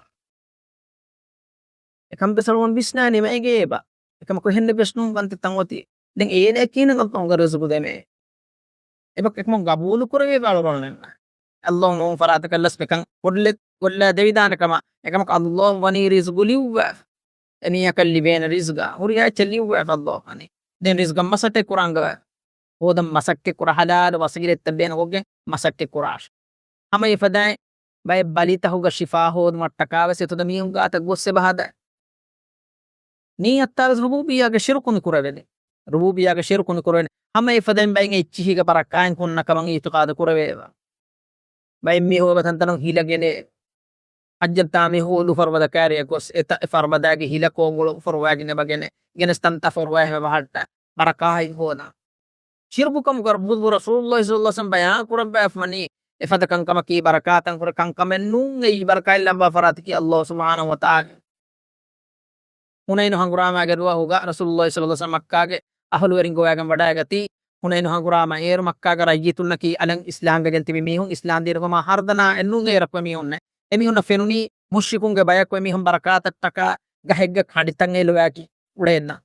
އެކަން ވެސް އަޅުގަނޑު ވިސްނާނެ މައިގޭ އެބަ. އެކަމަކު އެހެންނެއް ވެސް ނޫން ވަންތަ ތަން އޮތީ. ދެން އޭނައަކީ ނަން ﷲ ގެ ރިޒުގު ދެމޭ. އެބަ އެކަމަކު ގަބޫލު ކުރެވޭ އަޅުގަނޑުމެން. ﷲ ނޫން ފަރާތަކަށް ލަސް މިކަން ކޮށްލެ-، ކޮށްލާ ދެވިދާނެ ކަމަށް. އެކަމަކު ﷲ ވަނީ ރިޒުގު ލިޔުއްވާ. އެމީހަކަށް ލިބޭނެ ރިޒުގާ. ހުރިހާ އެއްޗެއް ލިޔުއްވާ ﷲ ވަނީ. ދެން ރިޒުގަށް މަސައްކަތް ކުރާން ގޮވާ. ހޯދަން މަސައްކަތް ކުރާ ހަލާލު ވަސީލަތްތައް ބޭނުންކޮށްގެން މަސައްކަތް ކުރާށޭ. ހަމަ އެފަދައިން ބައެއް ބަލިތަކުގަ ޝިފާ ހޯދުމަށްޓަކާ ވެސް އެތުދަ މީހުން ގާތަށް ގޮސް އެބަ ހަދާ. ނިޔަތާ ވެސް ރުބޫބިއްޔާގެ ޝިރުކު ނުކުރެވޭނެ. ރުބޫބިއްޔާގެ ޝިރުކު ނުކުރެވޭނެ. ހަމަ އެފަދައިން ބައެއް އެއްޗިހީގަ ބަރަކާތް ހުންނަ ކަމަށް އިޢުތިޤާދު ކުރެވޭ އެބަ. ބައެއް މީހުން އެބަ ތަންތަނުން ހިލަ ގެނޭ. ޙައްޖަށް ދާ މީހުން އުޑު ފަރުބަދަ ކައިރިއަށް ގޮސް އެތަ-، އެ ފަރުބަދާގެ ހިލަ ކޯނގުޅު ފޮރުވައިގެން އެބަ ގެނޭ. ގެނެސް ތަންތާ ފޮރުވައި އެބަ ހައްޓާ. ބަރަކާތް ހޯދާ. ޝިރުކު ކަމުގަ ރަސޫލުﷲ ޞައްލަﷲ ޢަލައިހި ވަސައްލަމަ ބަޔާން ކުރައްވާފަނީ، އެފަދަ ކަންކަމަކީ ބަރަކާތް ހުރި ކަންކަމެއް ނޫން، އެއީ ބަރަކާތް ލައްވާ ފަރާތަކީ ﷲ ސުބްޙާނަހޫ ވަތަޢާލާ. ޙުނައިނު ހަނގުރާމާގެ ދުވަހުގަ ރަސޫލުﷲ ޞައްލަﷲ ޢަލައިހި ވަސައްލަމަ މައްކާގެ އަހުލުވެރިން ގޮވައިގެން ވަޑައިގަތީ، ހުނައިނު ހަނގުރާމަ އޭރު މައްކާގަ ރައްޔިތުންނަކީ އަލަށް އިސްލާމްވެގެން ތިބި މީހުން، އިސްލާމް ދީނުގަ މާ ހަރުދަނާ އެއްނޫން އޭރަކު އެމީހުންނެއް. އެމީހުންނަށް ފެނުނީ މުޝްރިކުންގެ ބަޔަކު އެމީހުން ބަރަކާތަށްޓަކާ ގަހެއްގަ ކަނޑިތައް އެލުވާކި އުޅޭންނަ.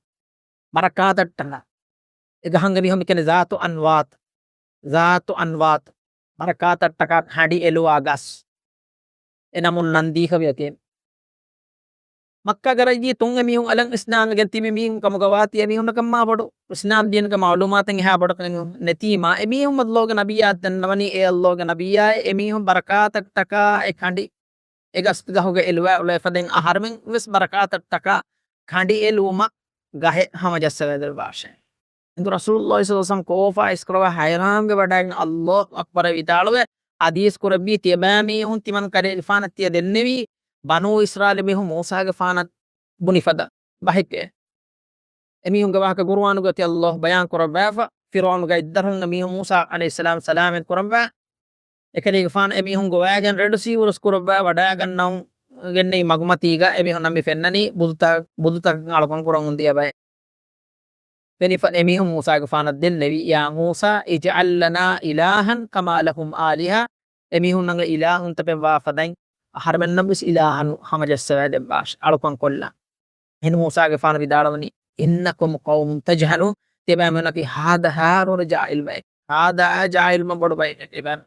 ބަރަކާތަށްޓަކާ. އެ ގަހަން އެމީހުން މި ކިޔަނީ ޒާތު އަންވާތު. ޒާތު އަންވާތު. ބަރަކާތަށްޓަކާ ކަނޑި އެލުވާ ގަސް. އެ ނަމުން ނަން ދީފަ މިއޮތީ. މައްކާގެ ރައްޔިތުން އެމީހުން އަލަށް އިސްލާމްވެގެން ތިބި މީހުން ކަމުގަ ވާތީ އެމީހުންނަކަށް މާ ބޮޑު، އިސްލާމް ދީނުގެ މައުލޫމާތެއް އެހާ ބޮޑަކަށް ނެތީމާ، އެމީހުން އައްލޯގެ ނަބިއްޔާ ދަންނަވަނީ އޭ އައްލޯގެ ނަބިއްޔާއޭ، އެމީހުން ބަރަކާތަށްޓަކާ އެ ކަނޑި އެ ގަސްގަހުގަ އެލުވާ އުޅޭ ފަދައިން އަހަރެމެން ވެސް ބަރަކާތަށްޓަކާ ކަނޑި އެލުވުމަށް ގަހެއް ހަމަޖައްސަވައިދެއްވާށޭ. އެނދު ރަސޫލުﷲ ޞައްލަﷲު ޢަލައިހި ވަސައްލަމަ ކޯފާ އިސްކުރަވާ ހައިރާންވެ ވަޑައިގެން އައްލާހު އަކްބަރަށް ވިދާޅުވެ ޙަދީޘް ކުރެއްވީ ތިޔަބައިމީހުން ތިމަން ކަލޭގެފާނަށް ތިޔަ ދެންނެވީ ބަނޫ އިސްރާއީލު މީހުން މޫސާގެފާނަށް ބުނި ފަދަ ބަހެކޭ. އެމީހުންގެ ވާހަކަ ޤުރުއާނުގަ ތި އައްލާހު ބަޔާން ކުރައްވާފަ، ފިރުޢައުނުގެ އިއްދަރުން އެމީހުން މޫސާ ޢަލައިހިއްސަލާމް ސަލާމަތް ކުރައްވާ، އެކަލޭގެފާނު އެމީހުން ގޮވާގެން ރެޑު ސީ އުރުސް ކުރައްވާ ވަޑާގަންނަވަން ގެންނެވި މަގުމަތީގަ އެމީހުންނަށް މި ފެންނަނީ ބުދުތަ-، ބުދުތަކަށް އަޅުކަން ކުރަން އުނދިޔަ ބައެއް. ފެނިފަ އެމީހުން މޫސާގެފާނަށް ދެންނެވި، "يَا مُوسَىٰ اجْعَل لَنَا إِلَٰهًا كَمَا لَهُمْ آلِهَةٌ." އެމީހުންނަށް އިލާހުންތަކެއް ވާ ފަދައިން އަހަރެމެންނަށް ވެސް އިލާހުން ހަމަޖައްސަވައިދެއްވާށި، އަޅުކަން ކޮށްލާ. އެހެން މޫސާގެފާނު ވިދާޅުވަނީ، "إِنَّكُمْ قَوْمٌ تَجْهَلُونَ." ތިޔަބައިމީހުންނަކީ ހާދަ ހާރުވަރު ޖާހިލް ބައެއް. ހާދަ ހާ ޖާހިލް ބޮޑު ބައެއް ތިޔަބައިމީހުން.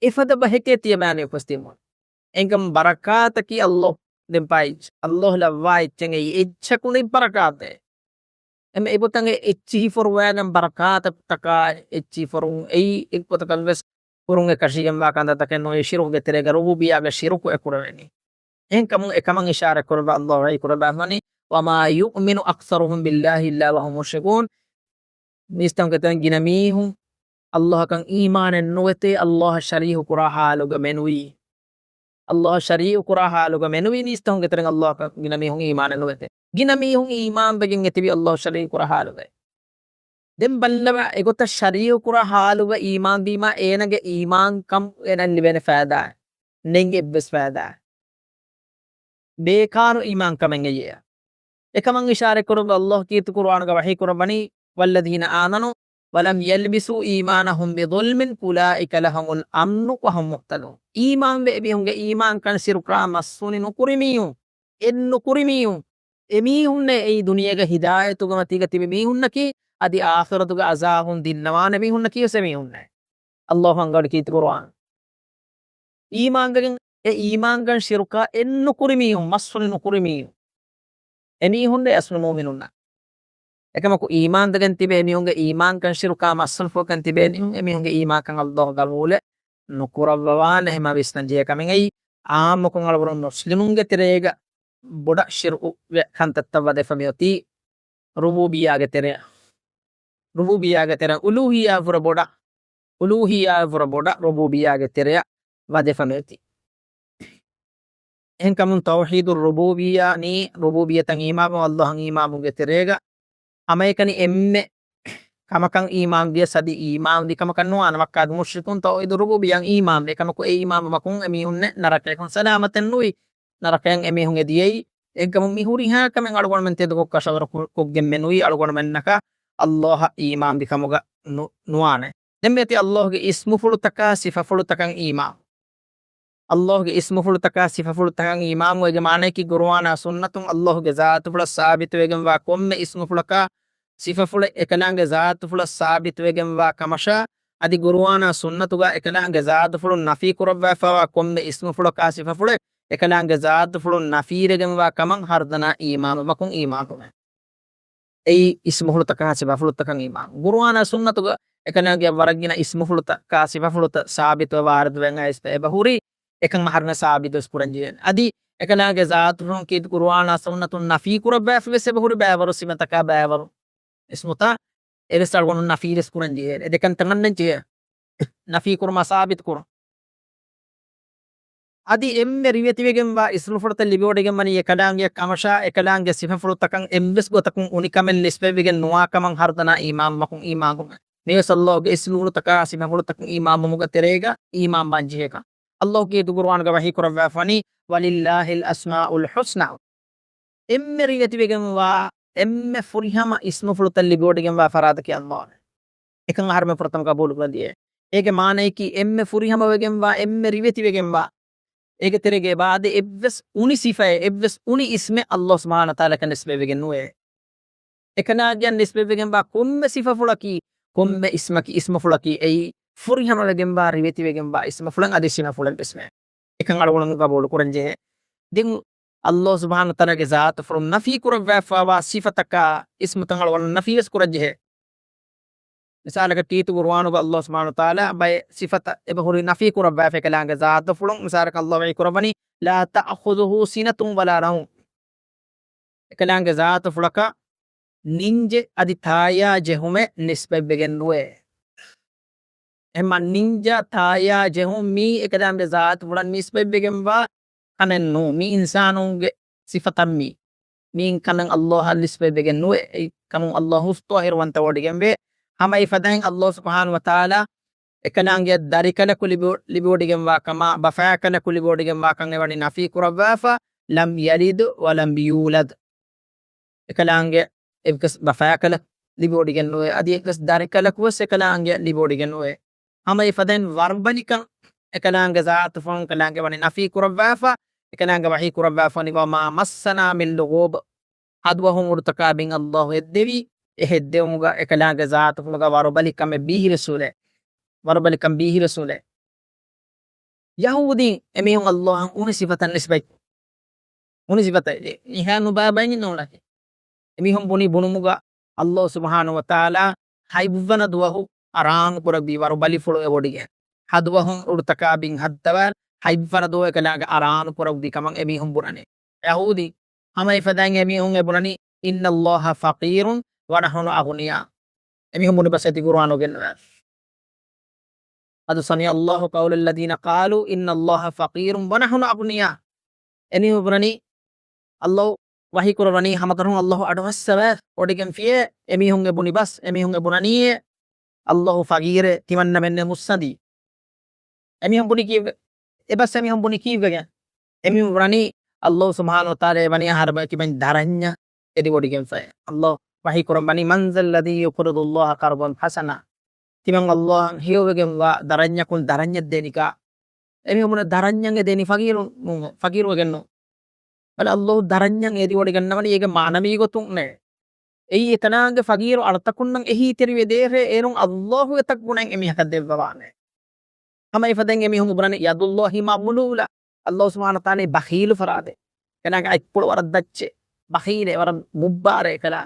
އެފަދަ ބަހެކޭ ތިޔަބައިމީހުން އުފެސްދީމު. އެނގަމު ބަރަކާތަކީ އައްލާހު ދެން ޕާއި، އައްލާހު ލައްވާ އެއްޗެއް އެއީ އެއްޗަކު ނެތް ބަރަކާތެއް. އެމެ އެގޮތަށް އެ އެއްޗިހި ފޮރުވާގެން ބަރަކާތަކަށްޓަކާ އެއްޗިހި ފޮރުވުން އެއީ އެއްގޮތަކަށް ވެސް ފޮރުވުން އެކަށީގެންވާ ކަންތައްތަކެއް ނޫން. ޝިރުކުގެ ތެރޭގަ ރުބޫބިއްޔާގެ ޝިރުކު އެ ކުރެވެނީ. އެހެންކަމުން އެކަމަށް އިޝާރަތް ކުރައްވާ އައްލާހު ވަޙީ ކުރައްވާފަ ވަނީ، "وَمَا يُؤْمِنُ أَكْثَرُهُم بِاللَّهِ إِلَّا وَهُمْ مُشْرِكُونَ." މީސްތަކުންގެ ތެރެއިން ގިނަ މީހުން އައްލާހަކަށް އީމާނެއް ނުވެތޭ، އައްލާހަށް ޝަރީކު ކުރާ ޙާލުގަ މެނުވީ. އައްލާހަށް ޝަރީކު ކުރާ ޙާލުގަ މެނުވީ މީސްތަކުންގެ ތެރެއިން އައްލާހަކަށް ގިނަ މީހުން އީމާނެއް ނުވެތޭ. ގިނަ މީހުން އީމާންވެގެން އެތިބީ އައްލާހަށް ޝަރީކު ކުރާ ޙާލުގައި. ދެން ބައްލަވާ، އެގޮތަށް ޝަރީކު ކުރާ ޙާލުގަ އީމާންވީމާ، އޭނަގެ އީމާންކަން އޭނަ ލިބޭނެ ފައިދާއެއް ނެތް، އެއްވެސް ފައިދާއެއް. ބޭކާރު އީމާންކަމެއް އެއީ. އެކަމަށް އިޝާރަތް ކުރައްވާ އައްލާހު ކީރިތި ޤުރުއާނުގަ ވަޙީ ކުރައްވަނީ، "وَالَّذِينَ آمَنُوا وَلَمْ يَلْبِسُوا إِيمَانَهُمْ بِظُلْمٍ أُولَٰئِكَ لَهُمُ الْأَمْنُ وَهُمْ مُهْتَدُونَ." އީމާންވެ އެމީހުންގެ އީމާންކަން ޝިރުކާ މަސްހުނި ނުކުރި މީހުން، އެއް ނުކުރި މީހުން، އެމީހުންނޭ އެއީ ދުނިޔޭގެ ހިދާޔަތުގެ މަތީގަ ތިބި މީހުންނަކީ، އަދި އާޚިރަތުގެ އަޒާބުން ދިންނަވާނެ މީހުންނަކީ ވެސް އެމީހުންނޭ. އައްލާހު އަންގަނޑު ކީރިތި ޤުރުއާން. އީމާންވެގެން، އެ އީމާންކަން ޝިރުކާ އެއް ނުކުރި މީހުން، މަސްހުނި ނުކުރި މީހުން. އެމީހުންނޭ އަސްލު މުއުމިނުންނަށް. އެކަމަކު އީމާންވެގެން ތިބެ އެމީހުންގެ އީމާންކަން ޝިރުކާ މަސްހުނިފުޅުކަން ތިބެ އެމީހުން، އެމީހުންގެ އީމާންކަން އައްލާހު ގަބޫލެއް ނުކުރައްވަވާނެ. އެހެންމާ ވިސްނަން ޖެހޭ ކަމެއް އެއީ، އާއްމުކޮށް އަޅުގަނޑު މުސްލިމުންގެ ތެރޭގަ ބޮޑަށް ޝިރުކުވެ ކަންތައްތައް ވަދެފަ މިއޮތީ ރުބޫބިއްޔާގެ ތެރެއަށް. ރުބޫބިއްޔާގެ ތެރެއަށް އުލޫހިއްޔާއަށްވުރެ ބޮޑަށް، އުލޫހިއްޔާއަށްވުރެ ބޮޑަށް ރުބޫބިއްޔާގެ ތެރެއަށް ވަދެފަ މިއޮތީ. އެހެންކަމުން ތައުޙީދު ރުބޫބިއްޔާ ނީ، ރުބޫބިއްޔަތަށް އީމާންވުން، އައްލާހަށް އީމާންވުމުގެ ތެރޭގަ ހަމައެކަނި އެންމެ ކަމަކަށް އީމާންވިޔަސް އަދި އީމާންވި ކަމަކަށް ނުވާނެ. މައްކާގެ މުޝްރިކުން ތައުޙީދު ރުބޫބިއްޔާއަށް އީމާންވި. އެކަމަކު އެ އީމާންވުމަކުން އެމީހުންނެއް ނަރަކަޔަކުން ސަލާމަތެއް ނުވި. ނަރަކަޔަށް އެމީހުން އެ ދިޔައީ. އެހެންކަމުން މި ހުރިހާ ކަމެއް އަޅުގަނޑުމެން ތެދުކޮށް ކަށަވަރު ކު-، ކޮށްގެން މެނުވީ އަޅުގަނޑުމެންނަކަށް އައްލާހަށް އީމާންވި ކަމުގަ ނު-، ނުވާނެ. ދެން މިއޮތީ އައްލާހުގެ އިސްމުފުޅުތަކާ ސިފަފުޅުތަކަށް އީމާން. އައްލާހުގެ އިސްމުފުޅުތަކާ ސިފަފުޅުތަކަށް އީމާންވުމުގެ މާނަޔަކީ ޤުރުއާނާ ސުންނަތުން އައްލާހުގެ ޒާތުފުޅަށް ސާބިތުވެގެންވާ ކޮންމެ އިސްމުފުޅަކާ ސިފަފުޅެއް އެކަލާނގެ ޒާތުފުޅަށް ސާބިތުވެގެންވާ ކަމަށާ، އަދި ޤުރުއާނާ ސުންނަތުގަ އެކަލާނގެ ޒާތުފުޅުން ނަފީ ކުރައްވާފައިވާ ކޮންމެ އިސްމުފުޅަކާ ސިފަފުޅެއް އެކަލާނގެ ޒާތުފުޅުން ނަފީވެގެންވާ ކަމަށް ހަރުދަނާ އީމާންވުމަކުން އީމާންވުމެވެ. އެއީ އިސްމުފުޅުތަކާ ސިފަފުޅުތަކަށް އީމާން. ޤުރުއާނާ ސުންނަތުގަ އެކަލާނގެ ވަރަށް ގިނަ އިސްމުފުޅުތަކާ ސިފަފުޅުތައް ސާބިތުވެ ވާރިދުވެގެން އައިސް އެބަހުރި، އެކަން އަހަރުމެން ސާބިތުވެސް ކުރަން ޖެހޭނެ. އަދި އެކަލާނގެ ޒާތުފުޅުން ކީރިތި ޤުރުއާނާ ސުންނަތުން ނަފީ ކުރައްވާފަ ވެސް އެބަހުރި ބައިވަރު ސިފަތަކާ ބައިވަރު އިސްމުތައް އެވެސް އަޅުގަނޑު ނަފީވެސް ކުރަން ޖެހޭ. އެ ދެކަން ތަނގަންނަން ޖެހޭ. ނަފީ ކުރުމާ ސާބިތު ކުރުން. އަދި އެންމެ ރިވެތިވެގެންވާ އިސްމުފުޅުތައް ލިބިވަޑައިގެންވަނީ އެކަލާނގެއަށް ކަމަށާ، އެކަލާނގެ ސިފަފުޅުތަކަށް އެއްވެސް ގޮތަކުން އުނިކަމެއް ނިސްބަތްވެގެން ނުވާ ކަމަށް ހަރުދަނާ އީމާންވުމަކުން އީމާންވުމެވެ. މިވެސް އައްލާހުގެ އިސްމުފުޅުތަކާ ސިފަފުޅުތަކަށް އީމާންވުމުގެ ތެރޭގަ އީމާންވާން ޖެހޭކަން. އައްލާހު ކީރިތި ޤުރުއާނުގަ ވަޙީ ކުރައްވާފަ ވަނީ، "وَلِلَّهِ الْأَسْمَاءُ الْحُسْنَىٰ." އެންމެ ރިވެތިވެގެންވާ، އެންމެ ފުރިހަމަ އިސްމުފުޅުތައް ލިބިވަޑައިގެންވާ ފަރާތަކީ އައްލާހު. އެކަން އަހަރުމެން ފުރަތަމަ ގަބޫލު ކުރަން ދިޔައީ. އޭގެ މާނަޔަކީ އެންމެ ފުރިހަމަވެގެންވާ، އެންމެ ރިވެތިވެގެންވާ، އޭގެ ތެރޭގަ އެބަ އާދޭ އެއްވެސް އުނި ސިފައެއް، އެއްވެސް އުނި އިސްމެއް ﷲ ސުބްޙާނަހޫ ވަތަޢާލާއަކަށް ނިސްބަތްވެގެން ނުވޭ. އެކަލާނގެއަށް ނިސްބަތްވެގެންވާ ކޮންމެ ސިފަފުޅަކީ، ކޮންމެ އިސްމަކީ، އިސްމުފުޅަކީ އެއީ ފުރިހަމަވެގެންވާ، ރިވެތިވެގެންވާ އިސްމުފުޅެއް، އަދި ސިފަފުޅެއް ވެސްމެ. އެކަން އަޅުގަނޑު ގަބޫލު ކުރަން ޖެހޭ. ދެން ﷲ ސުބްޙާނަހޫ ވަތަޢާލާގެ ޒާތުފުޅުން ނަފީ ކުރައްވާފައިވާ ސިފަތަކާ، އިސްމުތައް އަޅުގަނޑު ނަފީވެސް ކުރަން ޖެހޭ. މިސާލަކަށް ކީރިތި ޤުރުއާނުގަ ﷲ ސުބްޙާނަހޫ ވަތަޢާލާ ބައެއް ސިފަތައް އެބަ ހުރީ ނަފީ ކުރައްވާފަ އެކަލާނގެ ޒާތުފުޅުން. މިސާލަކަށް ﷲ ވަޙީ ކުރައްވަނީ، "لا تأخذه سنة ولا نوم." އެކަލާނގެ ޒާތުފުޅަކަށް ނިންޖެއް އަދި ތާޔާ ޖެހުމެއް ނިސްބަތްވެގެން ނުވޭ. އެހެންމަ ނިންޖާ ތާޔާ ޖެހުން މީ އެކަލާނގެ ޒާތުފުޅަށް ނިސްބަތްވެގެންވާ ކަމެއް ނޫން. މީ އިންސާނުންގެ ސިފަތައް މީ. މީ ކަމެއް ﷲ އަށް ނިސްބަތްވެގެން ނުވޭ. އެކަމުން ﷲ ހުސް ޠާހިރުވަންތަވެވޮޑިގެންވޭ. ހަމައެފަދައިން ﷲ ސުބްޙާނަހޫ ވަތަޢާލާ އެކަލާނގެ ދަރިކަލަކު ލިބި-، ލިބިވޮޑިގެންވާ ކަމާ، ބަފައިކަލަކު ލިބިވޮޑިގެންވާ ކަން އެވަނީ ނަފީ ކުރައްވާފަ، "لم يلد ولم يولد." އެކަލާނގެ އެއްވެސް ބަފައިކަލަ ލިބިވޮޑިގެން ނުވޭ. އަދި އެއްވެސް ދަރިކަލަކުވެސް އެކަލާނގެ ލިބިވޮޑިގެން ނުވޭ. ހަމައެފަދައިން ވަރުބަލިކަން އެކަލާނގެ ޒާތުފުޅުން އެކަލާނގެ ވަނީ ނަފީ ކުރައްވާފަ، އެކަލާނގެ ވަޙީ ކުރައްވާފަ ވަނީ، "وما مسنا من لغوب." ހަދުވަހުން އުޑުތަކާ ބިން ﷲ އެއްދެވީ، އެ ހެއްދެވުމުގަ އެކަލާނގެ ޒާތުފުޅުގަ ވަރުބަލި ކަމެއް ބީހިވެސް ނުލޭ. ވަރުބަލިކަން ބީހިވެސް ނުލޭ. ޔަހޫދީން އެމީހުން ﷲ އަށް އުނި ސިފަތައް ނިސްބަތް، އުނި ސިފަތައް އެ އިހާ ނުބާ ބައިން ނޯޅަކެ. އެމީހުން ބުނި ބުނުމުގަ ﷲ ސުބްޙާނަހޫ ވަތަޢާލާ ހަތްވަނަ ދުވަހު އަރާނުކުރެއްވި ވަރުބަލިފުޅު އެވޮޑިގެން. ހަދުވަހުން އުޑުތަކާ ބިން ހައްދަވާ ހަތްވަނަ ދުވަހު އެކަލާނގެ އަރާނުކުރެއްވި ކަމަށް އެމީހުން ބުނަނީ. ޔަހޫދީ ހަމައެފަދައިން އެމީހުން އެ ބުނަނީ، "إن الله فقير ونحن أغنياء." އެމީހުން ބުނި ބަސް އެތި ޤުރުއާނުގެ ނުވެ. قد سمع الله قول الذين قالوا إن الله فقير ونحن أغنياء. އެމީހުން ބުނަނީ، ﷲ ވަޙީ ކުރައްވަނީ ހަމަކަށަވަރުން ﷲ އަޑުއައްސަވާ ވޮޑިގެންފިޔޭ. އެމީހުން އެ ބުނި ބަސް، އެމީހުން އެ ބުނަނީއޭ، ﷲ ފަގީރޭ، ތިމަންނަމެންނޭ މުއްސަނދީ. އެމީހުން ބުނި ކީއްވެ؟ އެ ބަސް އެމީހުން ބުނި ކީއްވެގެން؟ އެމީހުން ބުނަނީ، ﷲ ސުބްޙާނަހޫ ވަތަޢާލާ އެވަނީ އަހަރުމެން ކިބައިން ދަރަންޏަށް އެދިވޮޑިގެންފައި. ﷲ ވަޙީ ކުރައްވަނީ، "من ذا الذي يقرض الله قرضا حسنا." ތިމަން ﷲ އަށް ހެޔޮވެގެންވާ ދަރަންޏަކުން ދަރަންޏެއް ދޭނިކާ. އެމީހުން ދަރަންޏަށް އެދޭނީ ފަގީރު ނޫން، ފަގީރުވެގެން ނޫން. ބަލަ ﷲ ދަރަންޏަށް އެދިވޮޑިގަންނަވަނީ އޭގެ މާނަ މީގޮތުންނޭ. އެއީ އެތަނާގެ ފަގީރު އަޅުތަކުންނަށް އެހީތެރިވެ ދޭށޭ، އޭރުން ﷲ އެތައް ގުނައެއް އެމީހަކަށް ދެއްވަވާނެ. ހަމައެފަދައިން އެމީހުން ބުނަނީ، "يد الله مغلولة." ﷲ ސުބްޙާނަހޫ ވަތަޢާލާ ބަޚީލު ފަރާތެއް. އެކަލާނގެ އަތްޕުޅު ވަރަށް ދައްޗެއް. ބަޚީލެއް، ވަރަށް މުއްބާރޭ އެކަލާ.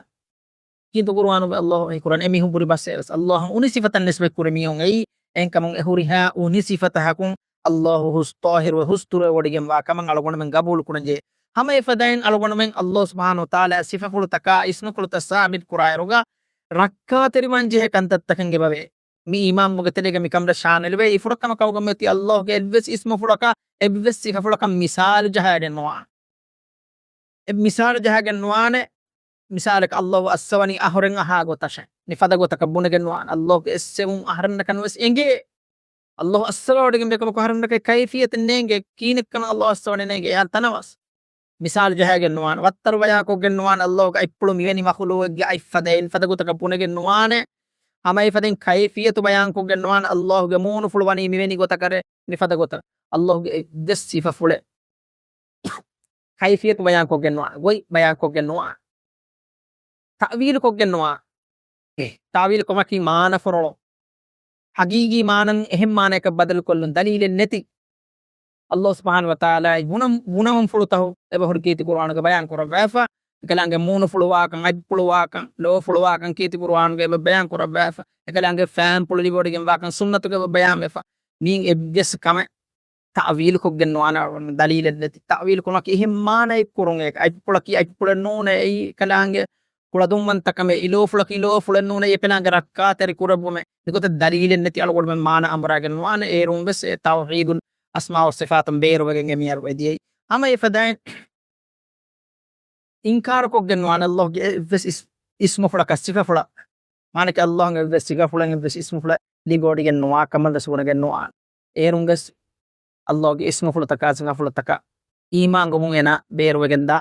ކީރިތި ޤުރުއާނުގަ ﷲ ވަޙީ ކުރަން އެމީހުން ބުނި ބަސް އެވެސް. ﷲ އަށް އުނި ސިފަތައް ނިސްބަތް ކުރި މީހުން އެއީ. އެހެންކަމުން އެ ހުރިހާ އުނި ސިފަތަކުން ﷲ ހުސް ޠާހިރުވެ ހުސް ތުރުވެވޮޑިގެންވާ ކަމަށް އަޅުގަނޑުމެން ގަބޫލު ކުރަންޖެހޭ. ހަމައެފަދައިން އަޅުގަނޑުމެން ﷲ ސުބްޙާނަހޫ ވަތަޢާލާ ސިފަފުޅުތަކާ އިސްމުފުޅުތައް ސާބިތު ކުރާއިރުގަ ރައްކާތެރިވާން ޖެހޭ ކަންތައްތަކެއް އެބަވޭ. މި އީމާންވުމުގެ ތެރޭގަ މިކަންތައް ޝާމިލުވޭ. އެއީ ފުރަތަމަ ކަމަކަށް އޮތީ ﷲ ގެ އެއްވެސް އިސްމުފުޅަކަށް، އެއްވެސް ސިފަފުޅަކަށް މިސާލު ޖަހައިގެން ނުވާނެ. އެ މިސާލު ޖަހައިގެން ނުވާނެ. މިސާލަކަށް ﷲ އައްސަވަނީ އަހުރެން އަހާ ގޮތަށެ. މިފަދަ ގޮތަކަށް ބުނެގެން ނުވާނެ. ﷲ ގެ އެއްސެވުން އަހަރެންނަކަށް ނުވެސް އެނގޭ. ﷲ އައްސަވަވޮޑިގެން ބޭކަމަކު އަހަރެންނަކަށް ކައިފިއްޔަތެއް ނޭނގޭ. ކީނެއްކަން ﷲ އައްސަވަނީ ނޭނގޭ. އެއާ ތަނަވަސް. މިސާލު ޖަހައިގެން ނުވާނެ. ވައްތަރު ބަޔާންކޮށްގެން ނުވާނެ. ﷲ ގެ އަތްޕުޅު މިވެނި މަޚުލޫގެއްގެ އަތްފަދައިން ފަދަ ގޮތަކަށް ބުނެގެން ނުވާނެ. ހަމައެފަދައިން ކައިފިއްޔަތު ބަޔާންކޮށްގެން ނުވާނެ. ﷲ ގެ މޫނުފުޅު ވަނީ މިވެނި ގޮތަކަށް މިފަދަ ގޮތަށް. ﷲ ގެ އެއްވެސް ސިފަފުޅެއް ކައިފިއްޔަތު ބަޔާންކޮށްގެން ނުވާނެ. ގޮތް ބަޔާންކޮށްގެން ނުވާނެ. ތައުވީލު ކޮށްގެން ނުވާނެ. ތައުވީލު ކުރުމަކީ މާނަ ފޮރޮޅު. ހަގީގީ މާނަން އެހެން މާނައަކަށް ބަދަލުކޮށްލުން ދަލީލެއް ނެތި. ﷲ ސުބްޙާނަހޫ ވަތަޢާލާ ގުނަ-، ގުނަވަންފުޅުތައް އެބަހުރި ކީރިތި ޤުރުއާނުގަ ބަޔާން ކުރައްވާފަ. އެކަލާނގެ މޫނުފުޅު ވާކަން، އަތްޕުޅު ވާކަން، ލޯފުޅު ވާކަން ކީރިތި ޤުރުއާނުގަ އެބަ ބަޔާން ކުރައްވާފަ. އެކަލާނގެ ފައިންޕުޅު ލިބިވޮޑިގެން ވާކަން ސުންނަތުގަ އެބަ ބަޔާންވެފަ. މިއިން އެއްވެސް ކަމެއް ތައުވީލު ކޮށްގެން ނުވާނެ ދަލީލެއް ނެތި. ތައުވީލު ކުރުމަކީ އެހެން މާނައެއް ކުރުން. އެ އަތްޕުޅަކީ އަތްޕުޅެއް ނޫނޭ. އެއީ އެކަލާނގެ ކުޅަދުންވަންތަކަމެއް. އެ ލޯފުޅަކީ ލޯފުޅެއް ނޫނޭ. އެކަލާނގެ ރައްކާތެރި ކުރެއްވުމެއް. މިގޮތަށް ދަލީލެއް ނެތި އަޅުގަނޑުމެން މާނަ އަނބުރާގެން ނުވާނެ. އޭރުން ވެސް އެ ތައުޙީދުލް އަސްމާ ވައްޞިފާތުން ބޭރުވެގެން އެ މިހާރު އެދިޔައީ. ހަމަ އެފަދައިން އިންކާރު ކޮށްގެން ނުވާނެ ﷲ ގެ އެއްވެސް އިސް-، އިސްމުފުޅަކަށް، ސިފަފުޅަށް. މާނައަކީ ﷲ ގެ އެއްވެސް ސިފަފުޅެއް، އެއްވެސް އިސްމުފުޅެއް ލިބިވޮޑިގެން ނުވާ ކަމަށް ވެސް ބުނެގެން ނުވާނެ. އޭރުން ވެސް ﷲ ގެ އިސްމުފުޅުތަކާ ސިފަފުޅުތަކަށް އީމާންވުމުން އޭނާ ބޭރުވެގެންދާ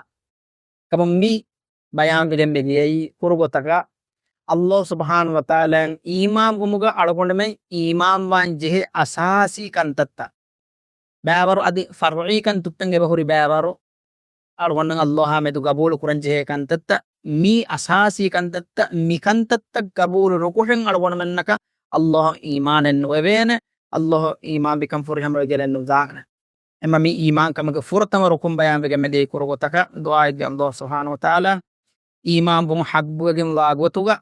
ކަމަށް މި ބަޔާންވެގެން މި ދިޔައީ. ކުރު ގޮތަކަށް ﷲ ސުބްޙާނަހޫ ވަތަޢާލާއަށް އީމާންވުމުގަ އަޅުގަނޑުމެން އީމާންވާން ޖެހޭ އަސާސީ ކަންތައްތައް. ބައިވަރު އަދި ފަރުޢީ ކަންތައްތައް އެބަހުރި ބައިވަރު. އަޅުގަނޑުމެން ﷲ އާ މެދު ގަބޫލު ކުރަން ޖެހޭ ކަންތައްތައް، މީ އަސާސީ ކަންތައްތައް، މި ކަންތައްތައް ގަބޫލު ނުކުރެން އަޅުގަނޑުމެންނަކަށް ﷲ އަށް އީމާނެއް ނުވެވޭނެ. ﷲ އަށް އީމާންވިކަން ފުރިހަމަވެގެނެއް ނުދާނެ. އެމަ މި އީމާންކަމުގެ ފުރަތަމަ ރުކުން ބަޔާންވެގެން މިދިޔައީ ކުރު ގޮތަކަށް. ދުޢާއެއްގެ ﷲ ސުބްޙާނަހޫ ވަތަޢާލާ އީމާންވުން ޙައްޤުވެގެންވާ ގޮތުގަ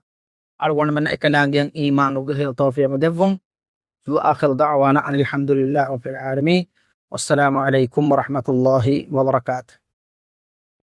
އަޅުގަނޑުމެންނަށް އެކަލާނގެއަށް އީމާން ނުގެހޭ ތައުފީޤު ދެއްވުން. وآخر دعوانا أن الحمد لله رب العالمين. والسلام عليكم ورحمة الله وبركاته.